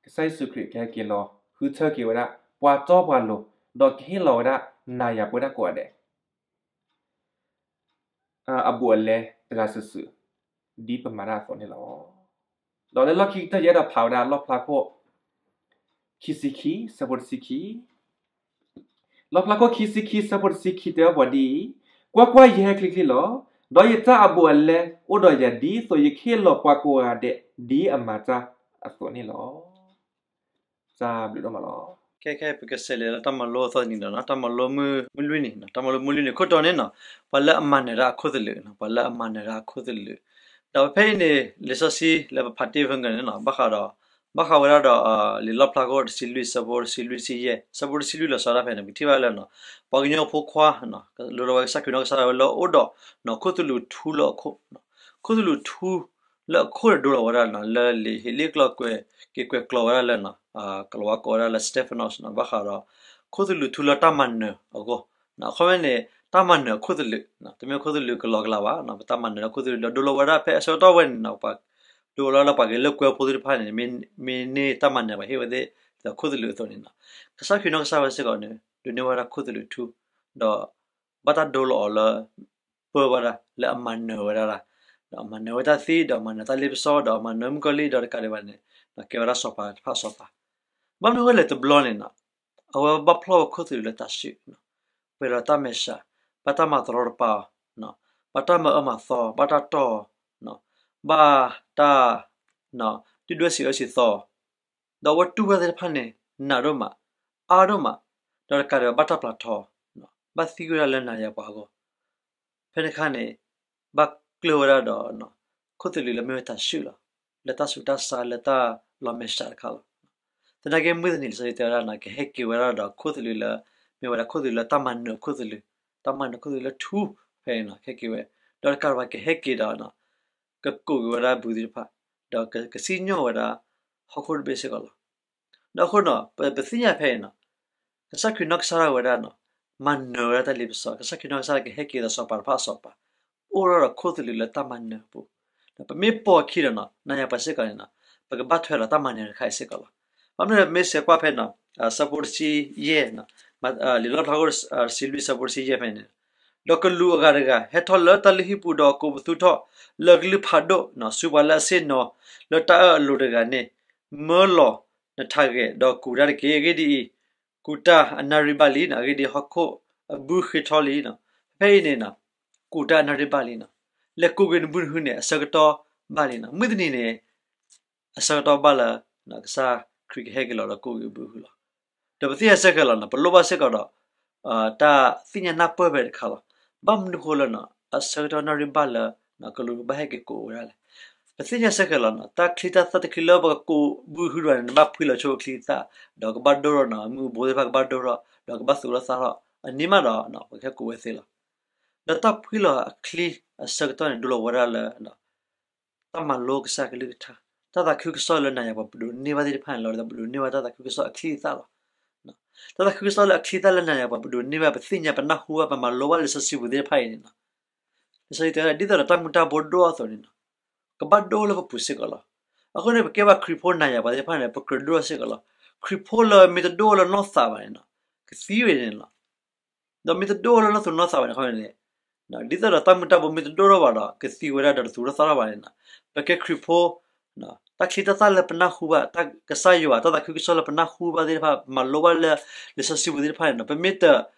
ကစၢ်ယ့ၣ်ၡူးခရံာ်ကဟဲက့ၤလီၤ ဃုထၢက့ၤဝဲဒၣ် ပှၤတီပှၤလိၤ, ဒီးကဟ့ၣ်လီၤဝဲဒၣ် နၤယၤပဝဲဒၣ်ကိးဂၤဒဲး အဘူးအလဲတဂၤစုာ်စုာ် ဒ်ပမၤတၢ်အသိးန့ၣ်လီၤ. ဒီးလၢလီၢ်ခံကတၢၢ် ယအဲၣ်ဒိးဖးဝဲဒၣ် လီၣ်ဖျါခိၣ် ခံဆံခံ ဆၢဖိတဆံခံ, လီၣ်ဖျါခိၣ်ခံဆံခံ ဆၢဖိတဆံခံ တဲဘၣ်ပှၤဒ်အံၤ, ကွၢ်ကွၢ်, ယဟဲချ့ချ့လီၤ. ဒီးယတၢ်အဘူးအလဲအိၣ်ဒီးယၤ ဒ်သိးယကဟ့ၣ်လီၤပှၤကိးဂၤဒဲး ဒ်အမၤတၢ်အသိးန့ၣ်လီၤ. တၢ်ဘျုးဒိၣ်မးလီၤ. ခဲခဲပကစးလဲၤလၢတၢ်မၤလိအသီတနံၤဒီး တၢ်မၤလိမုၢ်လွံၢ်နံၤ, တၢ်မၤလိမုၢ်လွံၢ်နံၤ ခိၣ်တီန့ၣ်နီၤ, ပှၤလၢအမၤနၢၤတၢ်အခိၣ်သလုး, ပှၤလၢအမၤနၢၤတၢ်အခိၣ်သလုး, ဒီးဖဲအံၤန့ၣ် လံာ်စီဆှံလၢပဖးတ့ၢ်ဖဲန့ၣ်နီၤ, ဘၣ်ဃးဒီး ဘၣ်ဃးဝဲဒၣ်ဒီး လံာ်လီၣ်ဖျါခိၣ်တဆံလွံၢ် ဆၢဖိတဆံလွံၢ် တဆံယဲၢ်, ဆၢဖိတဆံလွံၢ်လီၤဆီဒၣ်ဖဲန့ၣ် ပကထံၣ်ဘၣ်လၢနီၤ, ပှၤကညီဖိခွါ ဒိလီၤဝဲကစၢ်ခရံာ်နီၢ်ကစၢ်ဒၣ်ဝဲလၢအအိၣ်ဒီး ခိၣ်သလုးထူလၢအခိၣ်, ခိၣ်သလုးထူလၢအခိၣ်န့ၣ်ဒိလီၤဝဲဒၣ်နီၤ, လၢလံာ်ဟ့းလ့ၣ်ကျိာ်ကွဲး က့ၤကွဲးကျိာ်ဝဲဒၣ်လၢနီၤ, ကလီၤဝါကိးဝဲဒၣ်လၢ Stephanos နီၤ, ဘၣ်ဃးဒီး ခိၣ်သလုးထူလၢတၢ်မၤနၢၤအဂီၢ်, အခီပညီန့ၣ် တၢ်မၤနၢၤအခိၣ်သလုး, တမ့ၢ်ခိၣ်သလုးကလီကလီဘၣ်, ပတၢ်မၤနၢၤလၢခိၣ်သလုးဒီးဒိလီၤဝဲဒၣ်ဖဲအဆၢကတီၢ်ဝဲန့ၣ်နီၤ, ပှၤဒိလီၤလၢပှၤဂ့ၤလၢကွဲဖိသ့ၣ်တဖၣ်န့ၣ် မ့ၢ်န့ၢ်တၢ်မၤနၢၤ ပှၤဟ့ၣ်ဝဲသ့ၣ်ဒီးခိၣ်သလုးအသိးန့ၣ်နီၤ, ကစၢ်ခရံာ်နီၢ်ကစၢ်ဝဲစ့ၢ်ကီးန့ၣ် ဒိးန့ၢ်ဝဲဒၣ်ခိၣ်သလုးထူ, ဒီး ဘၣ်တၢ်ဒိလီၤအီၤလၢ ပၢဝဲဒၣ် လၢအမၤနၢၤဝဲဒၣ်, ဒီးအမၤနၢၤဝဲတၢ်သံ, ဒီးအမၤနၢၤတၢ်လ့ပစီ, ဒီးအမၤနၢၤမုၣ်ကီၤလံၢ်, ဒီးတကးဒံးဘၣ်န့ၣ် ကဲဝဲဒၣ်စီၤပၤတဖၣ်စီၤပၤ, ဘၣ်မနုၤအဃိလဲၣ်တဘျီန့ၣ်နီၤ, အဝဲဘၣ်ဖျီၣ်ဝဲခိၣ်သလုးလၢတၢ်စုၣ်, ပှဲၤဒီးတၢ်မဲာ်ဆှး, ဘၣ်တၢ်မၤတရီတပါအီၤ, ဘၣ်တၢ်မၤအၢမၤသီ, ဘၣ်တၢ်တီၢ်အီၤ, ဘၣ်တၢ် ဒုၣ်ဒွဲၣ်စံးအၢစံးသီအီၤ, ဒီးအဝဲတူၢ်ဝဲသ့ၣ်တဖၣ်န့ၣ် နးဒိၣ်မး, အါဒိၣ်မး, ဒီးတကးဒံးဘၣ် ဘၣ်တၢ်ပျၢ်ထီ, ဘၣ်သံကွံာ်ဝဲဒၣ်လၢနၤယၤပှၤအဂီၢ်, ဖဲန့ၣ်အခါန့ၣ် ဘၣ်ကျၢၢ်ဝဲဒၣ်ဒီး ခိၣ်သလုးလၢမ့ၢ်ဝဲတၢ်စုၣ်လီၤ, လၢတၢ်ဆူးတၢ်ဆါ လၢတၢ်လီၤမဲာ်ဆှးတခါလီၤ. သနာ်က့မုၢ်တနံၤလံာ်စီဆှံတဲဝဲဒၣ်နီၤ, ကဟဲက့ၤဝဲဒၣ်ဒီးခိၣ်သလုးလၢ မ့ၢ်ဝဲဒၣ်ခိၣ်သလုးလၢတၢ်မၤနၢၤခိၣ်သလုး, တၢ်မၤနၢၤခိၣ်သလုးလၢထူဖဲန့ၣ်နီၤ, ကဟဲက့ၤဝဲ, ဒီးတကးဒံးဘၣ်ကဟဲက့ၤဒီး ကကိးက့ၤဝဲဒၣ်ဘုသ့ၣ်တဖၣ်, ဒီးကစံၣ်ညီၣ်ဝဲဒၣ် ဟီၣ်ခိၣ်တဘ့ၣ်စ့ၢ်ကီးလီၤ. ဒီးအဃိနီၤ ပသ့ၣ်ညါဖဲအံၤနီၤ, ကစၢ်ခရံာ်နီၢ်ကစၢ်ဒၣ်ဝဲဒၣ်နီၤ, မၤနၢၤဝဲဒၣ်တၢ်လ့ပစီ, ကစၢ်ခရံာ်နီၢ်ကစၢ်ဒၣ်ကဟဲက့ၤဒီးစီၤပၤတဖၣ်အစီၤပၤ, အိၣ်ထီၣ်ဒီးခိၣ်သလုးလၢတၢ်မၤနၢၤအပူၤ, ပမ့ၢ်ပိာ်အခံဒီးနီၤ, နၤယၤပှၤစ့ၢ်ကီးန့ၣ်နီၤ, ပကဘၣ်ထွဲဒီးတၢ်မၤနၢၤတခါအံၤစ့ၢ်ကီးလီၤ. ဘၣ်မနုၤလဲၣ် ပမ့ၢ်ဆဲးကွၢ်ဖဲနီၤ, ဆၢဖိတဆံယဲၢ်, လံာ်လီၣ်ဖျါခိၣ် တဆံလွံၢ် ဆၢဖိတဆံယဲၢ်ဖဲန့ၣ်, ဒီးကလူးအဂၤတဂၤ ဟဲထီၣ်လၢတၢ်လုၢ်ဟံၣ်ပူၤဒီးကိးပသူထီၣ် လၢကလုၢ်ဖးဒိၣ်, ဆူပှၤလၢအဆ့ၣ်နီၤလၢတၢ်အၢၣ်အလိၤတဂၤန့ၣ်, မၢလီၤနထးဂဲာ်ဒီးကူးတၢ်တက့ၢ်. အဂ့ၢ်ဒ်အံၤ, ကူးတၢ်အနၣ်ရံၣ်ဘၣ်လံ, အဂ့ၢ်ဒ်အံၤဟီၣ်ခိၣ်အဘုဃ့ထီၣ်လံ. ဖဲအံၤန့ၣ်, ကူးတၢ်အနၣ်ရံၣ်ဘၣ်လံ, လဲၤကူးက့ၤနဘုနဟုန့ၣ် အဆၢကတီၢ်ဘၣ်လံနီၤ. မုၢ်တနံၤန့ၣ် အဆၢကတီၢ်ဘၣ်လၢ ကစၢ်ခရံာ်ကဟဲက့ၤလီၤဒီးကူးက့ၤဘုဟုလီၤ. ဒီးပသ့ၣ်ညါစ့ၢ်ကီးလီၤနီၤ, ပလိၣ်ဘၣ်စ့ၢ်ကီးဒီး တၢ်သ့ၣ်ညါနၢ်ပၢၢ်ဖဲတခါလီၤ. ဘၣ်မနုၤဃိလၢနီၤ, အဆၢကတီၢ်နၣ်ရံၣ်ဘၣ်လၢ ကလူးဘၣ်ဟဲက့ၤကူးဝဲဒၣ်လဲၣ်. ပသ့ၣ်ညါစ့ၢ်ကီးလီၤနီၤ, တၢ်ချံတၢ်သၣ်တချံလၢပကကူးဘုဟုဒၣ်န့ၣ် နဘၣ်ဖှံလီၤဆိအချံအသၣ်, ဒီးကဘၣ်ဒိၣ်ထီၣ်နီၤ, မုၢ်အဘိသ့ၣ်တဖၣ်ကဘၣ်ဒိၣ်ထီၣ်, ဒီးကဘၣ်သူၣ်ထီၣ်သၣ်ထီၣ်, အန့ၣ်မးဒီး ပကဟဲကူးဝဲသ့လီၤ. ဒီးတၢ်ဖှံလီၤအချံအဆၢကတီၢ်န့ၣ် ဒိလီၤဝဲဒၣ်လၢ တၢ်မၤလိကစၢ်ကလုၢ်ကထါ, တၢ်သးခုကစီၣ်လၢနၤယၤပှၤပဒိးန့ၢ်ဘၣ်သ့ၣ်တဖၣ်န့ၣ်လီၤ. ပဒိးန့ၢ်ဘၣ်တၢ်သးခုကစီၣ်အချံအသၣ်လီၤ. တၢ်သးခုကစီၣ်လၢအချံအသၣ်လၢနၤယၤပှၤပဒိးန့ၢ်ဘၣ် ပသ့ၣ်ညါ ပနၢ်ဟူဘၣ် ပမၤလိဘၣ်လံာ်စီဆှံပူၤသ့ၣ်တဖၣ်အံၤန့ၣ်နီၤ, လံာ်စီဆှံတဲဝဲဒၣ် ဒ်သိးဒီးတၢ်မူၤတၢ်ဘှီးဒိၣ်အသိးန့ၣ်နီၤ, ကဘၣ်ဒိၣ်လၢပပူၤစ့ၢ်ကီးလီၤ. အဃိန့ၣ် ပကဲဘၣ်ခရံာ်ဖိနၤယၤပှၤသ့ၣ်တဖၣ်န့ၣ် ပကြၢးဒိၣ်စ့ၢ်ကီးလီၤ. ခရံာ်ဖိလၢမ့ၢ်တဒိၣ်လၢနီၢ်သးဘၣ်န့ၣ်နီၤ, ကသံဝဲန့ၣ်လီၤ. ဒီးမ့ၢ်တဒိၣ်လၢနီၢ်သူၣ်နီၢ်သးဘၣ်န့ၣ် ခီန့ၣ်, ဒ်သိးဒီးတၢ်မူၤတၢ်ဘှီးမ့ၢ်တဒိၣ်ထီၣ်ဘၣ်ဒီး ကသံဝဲဒၣ်ဒီးတသူၣ်ထီၣ်သၣ်ထီၣ်ဘၣ်န့ၣ်နီၤ, ပကဲခရံာ်ဖိ, တၢ်ချံတၢ်သၣ်လၢပနၢ်ဟူဘၣ် ကစၢ်ယွၤ တၢ်သးခုကစီၣ်လၢပနၢ်ဟူဘၣ်သ့ၣ်တဖၣ် ပမၤလိဘၣ်လၢလံာ်စီဆှံပူၤသ့ၣ်တဖၣ်န့ၣ်နီၤ, ပမ့ၢ်တ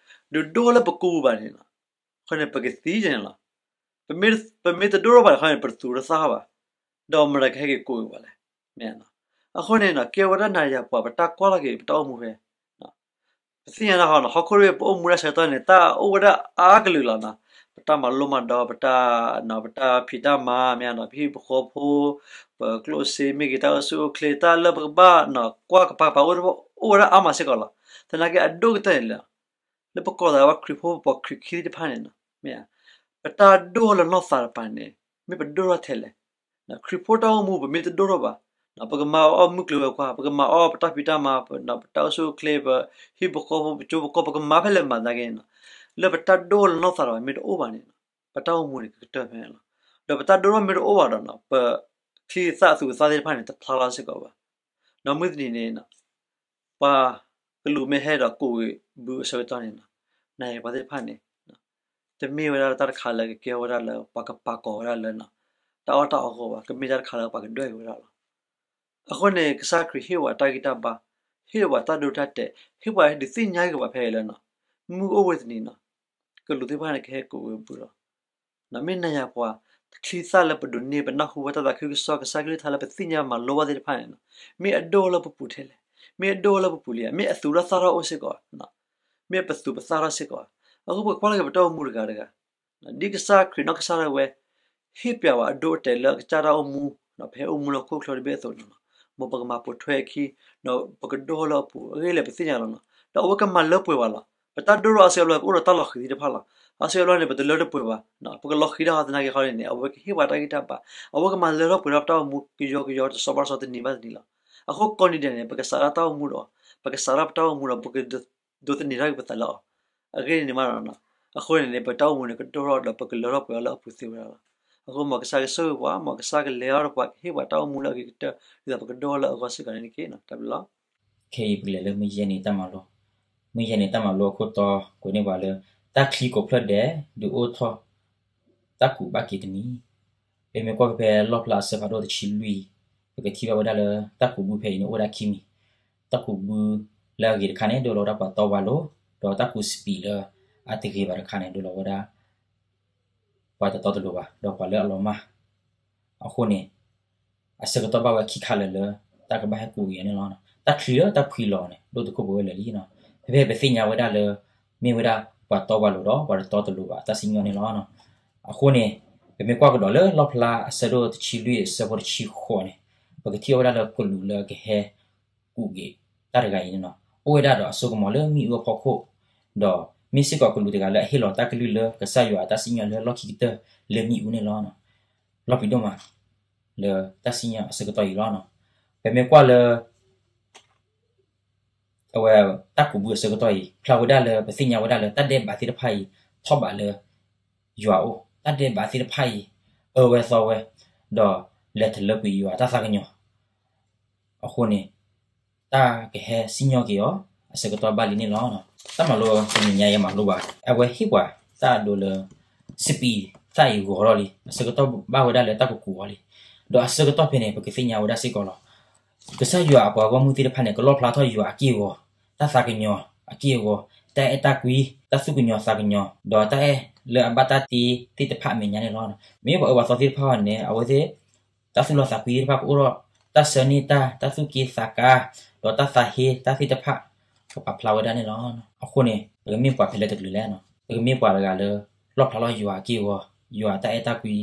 ဒုးဒိၣ်လၢပကိာ်ပူၤဘၣ်န့ၣ်နီၤ, ခီန့ၣ် ပကသံန့ၣ်လီၤ. ပမ့ၢ်တဒိၣ်ထီၣ်ဘၣ်န့ၣ် ခီန့ၣ် ပတသူၣ်ထီၣ်သၣ်ထီၣ်ဘၣ်, ဒီးမတၤကဟဲက့ၤကူးက့ၤပှၤလဲၣ်. အဃိန့ၣ်နီၤ ကဲဝဲဒၣ်နၤယၤပှၤ ပတၢ်ကွၢ်လီၤက့ၤ ပတၢ်အိၣ်မူဖဲ ပသ့ၣ်ညါဒၣ်ဃီနီၤ, ဟီၣ်ခိၣ်တဘ့ၣ်ပအိၣ်မူဒၣ်ဆၢကတီၢ်န့ၣ် တၢ်အိၣ်ဝဲဒၣ်အါကလုာ်လီၤနီၤ. ပတၢ်မၤလိမၤဒိး, ပတၢ်, ပတၢ်ဖံးတၢ်မၤ, မ့ၢ်နီၤ, ပဟံၣ်ပဃီဖိ, ပကျိၣ်စ့မ့ၢ်ဂ့ၤ, တၢ်အိၣ်ဆူၣ်အိၣ်ချ့, တၢ်လၢပကဘၣ်ကွၢ်ကပၤကပၤ အိၣ်ဝဲဒၣ်အါမးစ့ၢ်ကီးလီၤ. သနာ်က့အဒိၣ်ကတၢၢ်န့ၣ်လၢ လၢပကိးသးဝဲခရံာ်ဖိ ပှၤခရံာ်ခံသ့ၣ်တဖၣ်န့ၣ်နီၤ, မ့ၢ်ဧါ, ပတၢ်ဒိၣ်လၢနီၢ်သးတပၤန့ၣ် မ့ၢ်ပဒိၣ်ထီၣ်ထဲလဲၣ်. ခရံာ်ဖိတၢ်အိၣ်မူ ပမ့ၢ်တဒိၣ်ထီၣ်ဘၣ်, ပကမၤအီၣ်မုၢ်ကျိၤဝဲၤကွာ်, ပကမၤအီၣ်ပတၢ်ဖံးတၢ်မၤ, ပတၢ်အိၣ်ဆူၣ်အိၣ်ချ့, ပဟံၣ်ပဃီဖိ, ပကၠိပကီၢ်, ပကမၤဖဲလဲၣ်မၤသနာ်က့နီၤ, လၢပတၢ်ဒိၣ်လၢနီၢ်သးတပၤမ့ၢ်တအိၣ်ဘၣ်န့ၣ်နီၤ, ပတၢ်အိၣ်မူန့ၣ် ကကတၢၢ်ဖဲန့ၣ်လီၤ. ဒီးပတၢ်ဒိၣ်ထီၣ်မ့ၢ်တအိၣ်ဘၣ်ဒီးနီၤ, ပချံသၣ်အသူးအသၣ်သ့ၣ်တဖၣ်န့ၣ် တဖျါလီၤစ့ၢ်ကီးဘၣ်. ဒီးမုၢ်တနံၤန့ၣ် ပှၤကလူးမ့ၢ်ဟဲဒီးကူးက့ၤဘုအဆၢကတီၢ်န့ၣ်နီၤ, နၤယၤပှၤသ့ၣ်တဖၣ်န့ၣ် တမ့ၢ်ဝဲဒၣ်တၢ်တခါလၢကကဲဝဲဒၣ်လၢ ပှၤကပာ်ကီၤဝဲဒၣ်လၢနီၤ, တၢ်အီၣ်တၢ်အီအဂီၢ်ဘၣ်, ကမ့ၢ်တၢ်တခါလၢပှၤကဒွဲၣ်က့ၤဝဲဒၣ်လီၤ. အဃိန့ၣ် ကစၢ်ခရံာ်ဟ့ၣ်ဝဲတၢ်ဂံၢ်တၢ်ဘါ, ဟ့ၣ်ဝဲတၢ်ဒိတၢ်တဲာ်, ဟ့ၣ်ဝဲဒုးသ့ၣ်ညါက့ၤပှၤဖဲအံၤလၢနီၤ, မုၢ်အိၣ်ဝဲတနံၤနီၤ, ကလူးသ့ၣ်တဖၣ်န့ၣ် ကဟဲကူးဝဲဘုလီၤ. မ့ၢ်နၤယၤပှၤ ချံသၣ်လၢပဒိးန့ၢ် ပနၢ်ဟူဘၣ်တၢ်သးခုကစီၣ် ကစၢ်ကလုၢ်ကထါလၢပသ့ၣ်ညါမၤလိဘၣ်သ့ၣ်တဖၣ်န့ၣ်နီၤ, မ့ၢ်အဒိၣ်လၢပပူၤထဲလဲၣ်, မ့ၢ်အဒိၣ်လၢပပူၤလံဧါ, မ့ၢ်အသူၣ်ထီၣ်သၣ်ထီၣ်အိၣ်စ့ၢ်ကီးဧါ, မ့ၢ်ပသူၣ်ပသၣ်ထီၣ်စ့ၢ်ကီးဧါ. အဃိပကကွၢ်လၢက့ၤပတၢ်အိၣ်မူတဂၤတဂၤ, ဒ်ကစၢ်ခရံာ်နီၢ်ကစၢ်ဒၣ်ဝဲ ဟ့ၣ်ပှၤအဒိအတဲာ်လၢအကစၢ်တၢ်အိၣ်မူ, ပဟဲအိၣ်မူလၢဟီၣ်ခိၣ်ချၢတဘ့ၣ်အသိးန့ၣ်လီၤ. မ်ပကမၤပိာ်ထွဲအခံ, ဒီးပကဒိၣ်ထီၣ်လၢအပူၤ, အဂ့ၢ်လဲၣ်ပသ့ၣ်ညါလီၤနီၤ. ဒီးအဝဲကမၤလၢပှဲၤပှၤလီၤ. ပတၢ်ဒိၣ်ထီၣ်အါစုအါဘျီကအိၣ်ဒီးတၢ်လီၤဃံၤသ့ၣ်တဖၣ်လီၤ. အါစုအါဘျီန့ၣ် ပတလၢတပှဲၤဘၣ်, ပကလီၤဃံၤတၢ်ဟီသနာ်က့ဃီန့ၣ်န့ၣ် အဝဲကဟ့ၣ်ပှၤတၢ်ဂံၢ်တၢ်ဘါ, အဝဲကမၤလၢထီၣ်ပှဲၤထီၣ်ပတၢ်အိၣ်မူကယီကယီ တစီဘၣ်တစီ တနံၤဘၣ်တနံၤလီၤ. အဃိကိးနံၤဒဲးန့ၣ် ပကစးထီၣ်တၢ်အိၣ်မူဒီး, ပကစးထီၣ်ပတၢ်အိၣ်မူဒီး ပကဒိးသန့ၤထီၣ်က့ၤပသးလၢအီၤ. အဂ့ၢ်န့ၣ်မး, အဃိန့ၣ်န့ၣ် ပတၢ်အိၣ်မူန့ၣ် ကဒိၣ်ထီၣ်ဒီးပကလၢထီၣ်ပှဲၤထီၣ်လၢအပူၤသ့ဝဲဒၣ်လီၤ. အဃိမ်ကစၢ်ကဆိၣ်ဂ့ၤပှၤ, မ်ကစၢ်ကလဲၤအီၤဒီးပှၤ ကဟ့ၣ်ပှၤတၢ်အိၣ်မူလၢအဂ့ၤကတၢၢ် ဒ်သိးပကဒိၣ်ထီၣ်လၢအဂီၢ်စ့ၢ်ကီးန့ၣ်တက့ၢ်. တၢ်ဘျုးလီၤ. ခဲအံၤပကလဲၤလၢမုၢ်ယဲၢ်နံၤတၢ်မၤလိ, မုၢ်ယဲၢ်နံၤတၢ်မၤလိအခိၣ်တီ ကွဲးန့ၢ်ပှၤလၢ တၢ်ချံကိးဖျၢၣ်ဒဲး ဒုးအိၣ်ထီၣ်တၢ်ကူးဘၣ်က့ၤတနံၤ. ပမ့ၢ်ကွၢ်ဖဲလီၣ်ဖျါအဆၢဖးဒိၣ်တဆံလွံၢ်, ပကထံၣ်ဘၣ်ဝဲဒၣ်လၢ တၢ်ကူးဘုဖဲအံၤန့ၣ် အိၣ်ဝဲဒၣ်ခံမံၤ, တၢ်ကူးဘုလၢအဂ့ၤတခါန့ၣ် ဒိလီၤဝဲဒၣ်ပှၤတီပှၤလိၤ, ဒီးတၢ်ကူးစပံးလၢအတဂ့ၤဘၣ်တခါန့ၣ် ဒိလီၤဝဲဒၣ် ပှၤတတီတလိၤဘၣ် ဒီးပှၤလၢအလီၤမၢ်. အဃိန့ၣ် အဆၢကတီၢ်ဘၣ်ဝဲခံခါလၢာ်လၢ တၢ်ကဘၣ်ဟဲကူးက့ၤအီၤန့ၣ်လီၤ. တၢ်ချံလၢတၢ်ဖှံလီၤန့ၣ် ဒိၣ်တုာ်ခိၣ်ပှဲၤဝဲလၢာ်လံ. ဖဲဖဲပသ့ၣ်ညါဝဲဒၣ်လၢ မ့ၢ်ဝဲဒၣ်ပှၤတီပှၤလိၤဒီး ပှၤတတီတလိၤဘၣ် တၢ်စံၣ်ညီၣ်န့ၣ်လီၤ. အဃိန့ၣ် ပမ့ၢ်ကွၢ်ကဒီးလၢလီၣ်ဖျါအဆၢဒိၣ်တဆံလွံၢ်အဆၢဖိတဆံဃိးန့ၣ်, ပကထံၣ်အီၤဝဲဒၣ်လၢကလူးလၢအကဟဲ ကူးက့ၤတၢ်တဂၤအံၤန့ၣ်လီၤ. အိၣ်ဝဲဒၣ်ဒီးအစိကမီၤလၢမ့ၣ်အူအဖီခိၣ်, ဒီးမ့ၢ်စ့ၢ်ကီးကလူးတဂၤလၢအဟ့ၣ်လီၤတၢ်ကလုၢ်လၢကစၢ်ယွၤအတၢ်စံၣ်ညီၣ်လၢလီၢ်ခံကတၢၢ်လၢမ့ၣ်အူန့ၣ်လီၤ. လီၤပံၤဒိၣ်မး လၢတၢ်စံၣ်ညီၣ်အဆၢကတီၢ်အံၤလီၤ. ပမ့ၢ်ကွၢ်လၢ အဝဲတၢ်ကူးဘုအဆၢကတီၢ်အံၤ ဖျါဝဲဒၣ်လၢ ပသ့ၣ်ညါဝဲဒၣ်လၢတၢ်ဒဲးဘးသ့ၣ်တဖၣ်အံၤ ထီၣ်ဘးလၢယွၤအအိၣ်, တၢ်ဒဲးဘးသ့ၣ်တဖၣ်အံၤ အၢဝဲသီဝဲ, ဒီးလဲၤတလၢကွံာ်ယွၤတၢ်သးကညီၤ အဃိန့ၣ် တၢ်ကဟဲစံၣ်ညီၣ်က့ၤအီၤ အဆၢကတီၢ်ဘၣ်လံန့ၣ်လီၤ. တၢ်မၤလိတနံၤညါအံၤမၤလိဘၣ် အဝဲဟ့ၣ်ပှၤတၢ်အဒိလၢ စပံးသၣ်အံၤဂီၤထီၣ်လံ, အဆၢကတီၢ်ဘၣ်ဝဲဒၣ်လၢတၢ်ကကူးအီၤလံ. ဒီးအဆၢကတီၢ်ဖဲန့ၣ် ပကသ့ၣ်ညါဝဲဒၣ်စ့ၢ်ကီးလီၤ. ကစၢ်ယွၤအပှၤဂီၢ်မုၢ်သ့ၣ်တဖၣ်န့ၣ် ကလီၣ်ဖျါထီၣ်ယွၤအက့ၢ်အဂီၤ, တၢ်သးကညီၤအက့ၢ်အဂီၤ, တၢ်အဲၣ်တၢ်ကွံ, တၢ်သူၣ်ကညီၤသးကညီၤ, ဒီးတၢ်အဲၣ်လၢအဘၣ်တၢ်တ့သ့ၣ်တဖၣ်အမဲာ်ညါန့ၣ်လီၤ. မ့ၢ်ပှၤအၢပှၤသီသ့ၣ်တဖၣ်န့ၣ် အဝဲသ့ၣ် တၢ်သူၣ်လီသးကွံသ့ၣ်တဖၣ်ကအိၣ်ထီၣ်, တၢ်ဆၢန့ၢ်တၢ်, တၢ်သူၣ်က့သးကါ, ဒီးတၢ်သးဟ့တၢ်သ့ၣ်တဖၣ် ကပာ်ဖျါဝဲဒၣ်န့ၣ်လီၤ. အဃိန့ၣ် ပကမ့ၢ်ပှၤဖဲလဲၣ်တကလုာ်လဲၣ်, ပကမ့ၢ်ပှၤတဂၤလၢ လီၣ်ဖျါထီၣ်ယွၤအက့ၢ်အဂီၤ, ယွၤတၢ်အဲၣ်တၢ်ကွံ,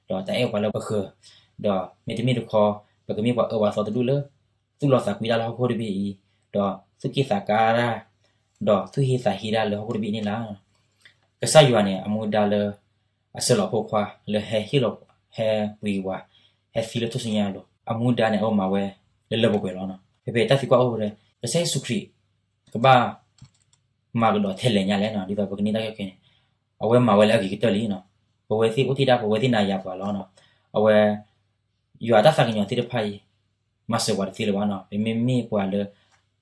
ဒီးတၢ်အဲၣ်ပှၤလၢပဃၢၤ, ဒီးမ့တမ့ၢ်တခီ ပကမ့ၢ်ပှၤအၢပှၤသီတဒူၣ်လၢ သူၣ်လီသးကွံတၢ်လၢဟီၣ်ခိၣ်တဘ့ၣ်အံၤ, ဒီးသူၣ်က့သးကါတၢ်, ဒီးသူၣ်ဟ့သးဟ့တၢ်လၢဟီၣ်ခိၣ်တဘ့ၣ်န့ၣ်လီၤ. ကစၢ်ယွၤန့ၣ် အမူဒါလၢ အဆှၢလီၤအဖိခွါလၢဟဲဟ့ၣ်လီၤ, ဟဲပှ့ၤဝဲ, ဟဲသံလၢထူၣ်စုညါအလိၤ, အမူဒါန့ၣ် အဝဲမၤဝဲလၢလၢပှဲၤပှဲၤလီၤ. ဖဲဖဲတၢ်သံကွၢ်အိၣ်ဝဲ, ကစၢ်ယ့ၣ်ၡူးခရံာ် ကဘၣ်မၤကဒီးထဲလဲၣ်ညါလဲၣ်, ဒ်သိးပကန့ၢ်တၢ်ကဲကဲန့ၣ်, အဝဲမၤဝဲလၢအဂ့ၤကတၢၢ်လံ. ပဝဲသ့ၣ်အိၣ်တ့ၢ်ဒၣ် ပဝဲသ့ၣ်နၤယၤပှၤလီၤ. အဝဲ ယွၤအတၢ်သးကညီၤသ့ၣ်တဖၣ်အံၤ မၤစၢၤပှၤတသ့လၢၤဘၣ်. ပမ့မ့ၢ်ပှၤလၢ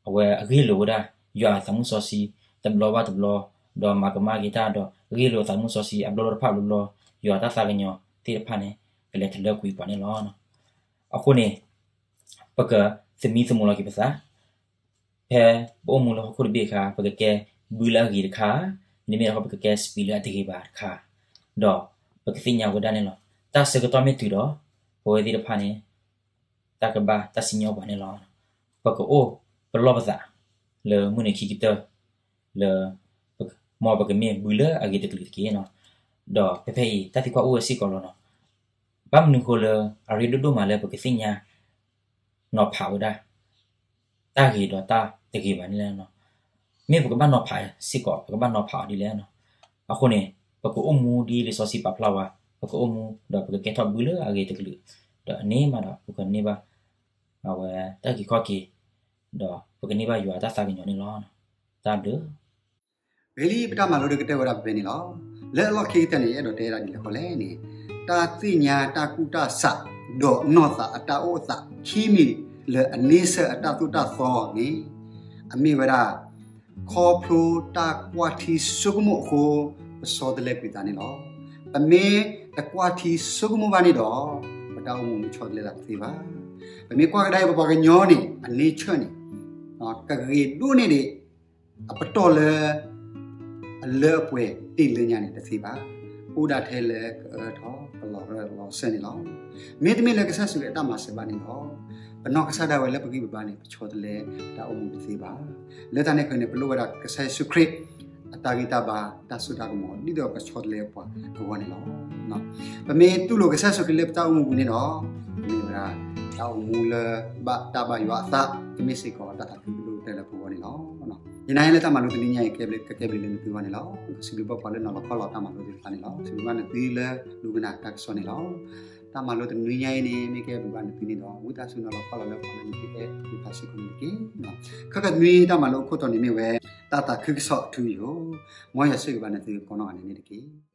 အဝဲအဂ့ၢ်လိာ်ဝဲဒၣ် ယွၤအသးမုၢ်စီဆှံ တဘျီဘၣ်တဘျီ, ဒီးမၤကမၣ်က့ၤတၢ်ဒီး ဂ့ၢ်လိာ်သးမုၢ်စီဆှံ အဘျီဘၣ်တဖၣ်ဘျီဘျီ, ယွၤအတၢ်သးကညီၤသ့ၣ်တဖၣ်န့ၣ် ကလဲၤတလၢကွံာ်ပှၤန့ၣ်လီၤ. အဃိန့ၣ် ပကသမံသမိးလီၤက့ၤပသး, ဖဲပအိၣ်မူလၢဟီၣ်ခိၣ်တဘ့ၣ်အခါ ပကကဲဘုလၢအဂ့ၤတခါ, မ့တမ့ၢ်တခီ ပကကဲစပံးလၢအတဂ့ၤဘၣ်တခါ, ဒီးပကသ့ၣ်ညါဝဲဒၣ်န့ၣ်လီၤ. တၢ်ဆၢကတီၢ်မ့ၢ်တုၤဒီး ပဝဲသ့ၣ်တဖၣ်န့ၣ် တၢ်ကဘၣ်တၢ်စံၣ်ညီၣ်ပှၤန့ၣ်လီၤ. ပကအိၣ်ပလီၢ်ပသး လၢမုၢ်နံၤခံကတၢၢ် လၢ မ်ပကမ့ၢ်ဘုလၢအဂ့ၤတကလုာ်တက့ၢ်. ဒီးဖဲဖဲအံၤ တၢ်သံကွၢ်အိၣ်ဝဲစ့ၢ်ကီးလီၤ. ဘၣ်မနုၤဃိလၢ အရ့ဒိၣ်ဒိၣ်မးလၢပကသ့ၣ်ညါ နီၤဖးဝဲဒၣ် တၢ်ဂ့ၤဒီးတၢ်တဂ့ၤဘၣ်န့ၣ်လဲၣ်. မ့ၢ်ပကဘၣ်နီၤဖးစ့ၢ်ကီး ပကဘၣ်နီၤဖးအီၤဒ်လဲၣ်. အဃိန့ၣ် ပကအိၣ်မူဒ်လံာ်စီဆှံပာ်ဖျါဝဲ, ပကအိၣ်မူဒီးပကကဲထီၣ်ဘုလၢအဂ့ၤတကလုာ်, ဒီးန့ၢ်မးဒီး ပကန့ၢ်ဘၣ် အဝဲတၢ်အုၣ်က့ၤခီၣ်က့ၤ, ဒီးပကန့ၢ်ဘၣ်ယွၤအတၢ်သးကညီၤန့ၣ်လီၤ. တၢ်ဘျုး ဂ့ၤလံပတၢ်မၤလိဒီးကတၢၢ်ဝဲဒၣ်ဖဲဖဲန့ၣ်လီၤ. လၢအလီၢ်ခံကတၢၢ်န့ၣ် ယအဲၣ်ဒိးတဲဒၣ်ဒ်လဲၣ်ဃီလဲၣ်န့ၣ်, တၢ်သ့ၣ်ညါတၢ်ကူၣ်တၢ်ဆး ဒီးနီၢ်သးအတၢ်အိၣ်အသး ခံမံၤလၢအန့ဆၢၣ်အတၢ်သိၣ်တၢ်သီန့ၣ် အမ့ၢ်ဝဲဒၣ် ခီဖျိတၢ်ကွၢ်ထံဆိကမိၣ်အဃိ ပဆီတလဲကွံာ်သးန့ၣ်လီၤ. ပမ့ၢ်တကွၢ်ထံဆိကမိၣ်ဘၣ်န့ၣ်ဒီး ပတၢ်အိၣ်မူမ့ၢ်ဆီတလဲသးတသ့ဘၣ်. ပမ့ၢ်ကွၢ်ကဒါအံၤ ပပှၤကညီန့ၣ် အန့ဆၢၣ်န့ၣ် ကဂ့ၤဒိၣ်န့ၢ်ဒံး အပတီၢ်လၢ အလၢအပှဲၤတ့ၢ်လၢညါန့ၣ်တသ့ဘၣ်. အိၣ်ဒၣ်ထဲလၢကအၢထီၣ်ကလီၤရၢၢ်လီၤစၢၤန့ၣ်လီၤ. မ့တမ့ၢ်လၢကစၢ်ယ့ၣ်ၡူးခရံာ်အတၢ်မၤစၢၤဘၣ်န့ၣ်ဒီး ပနီၢ်ကစၢ်ဒၣ်ဝဲလၢပဂံၢ်ပဘါန့ၣ် ပဆီတလဲပတၢ်အိၣ်မူတသ့ဘၣ်. လၢတၢ်န့ၣ်အဃိန့ၣ် ပလိၣ်ဝဲဒၣ်ကစၢ်ယ့ၣ်ၡူးခရံာ် အတၢ်ဂံၢ်တၢ်ဘါ တၢ်စိတၢ်ကမီၤ ဒ်သိးကဆီတလဲပှၤအဂီၢ်န့ၣ်လီၤ. ပမ့ၢ်တူၢ်လိာ်ကစၢ်ယ့ၣ်ၡူးခရံာ်လၢပတၢ်အိၣ်မူပူၤန့ၣ်ဒီး မ့ၢ်ဝဲဒၣ် တၢ်အိၣ်မူလၢဘၣ်တၢ်ဘၣ်ယွၤအသး ကမ့ၢ်စ့ၢ်ကီးတၢ်သးခုကဒိၣ်ကတၢၢ်လၢပဂီၢ်န့ၣ်လီၤ. ယနာ်လၢတၢ်မၤလိတနွံညါအံၤ ကကဲဘျုးလၢနသုဂီၢ်န့ၣ်လီၤ. စံးဘျုးဘၣ်ပှၤလၢနီၤလီၤခီလီၤတၢ်မၤလိသ့ၣ်တဖၣ်န့ၣ်လီၤ. စံးဘျုးဘၣ်နသုလၢဒိကနၣ်တၢ်ကစီၣ်န့ၣ်လီၤ. တၢ်မၤလိတနွံညါအံၤန့ၣ် မ့ၢ်ကဲဘျုးဘၣ်နသုန့ၣ်ဒီး ဝံသးစူၤနီၤလီၤခီလီၤလၢပှၤလၢနသုအဲၣ်သ့ၣ်တဖၣ်စ့ၢ်ကီးန့ၣ်တက့ၢ်. ခဲကနွံတၢ်မၤလိအခိၣ်တီန့ၣ်မ့ၢ်ဝဲ တၢ်သးခုကစီၣ်အထူအယိာ်, မ်ယွၤဆိၣ်ဂ့ၤဘၣ်နသုကိးနီၢ်ဂၤဒဲးန့ၣ်တက့ၢ်.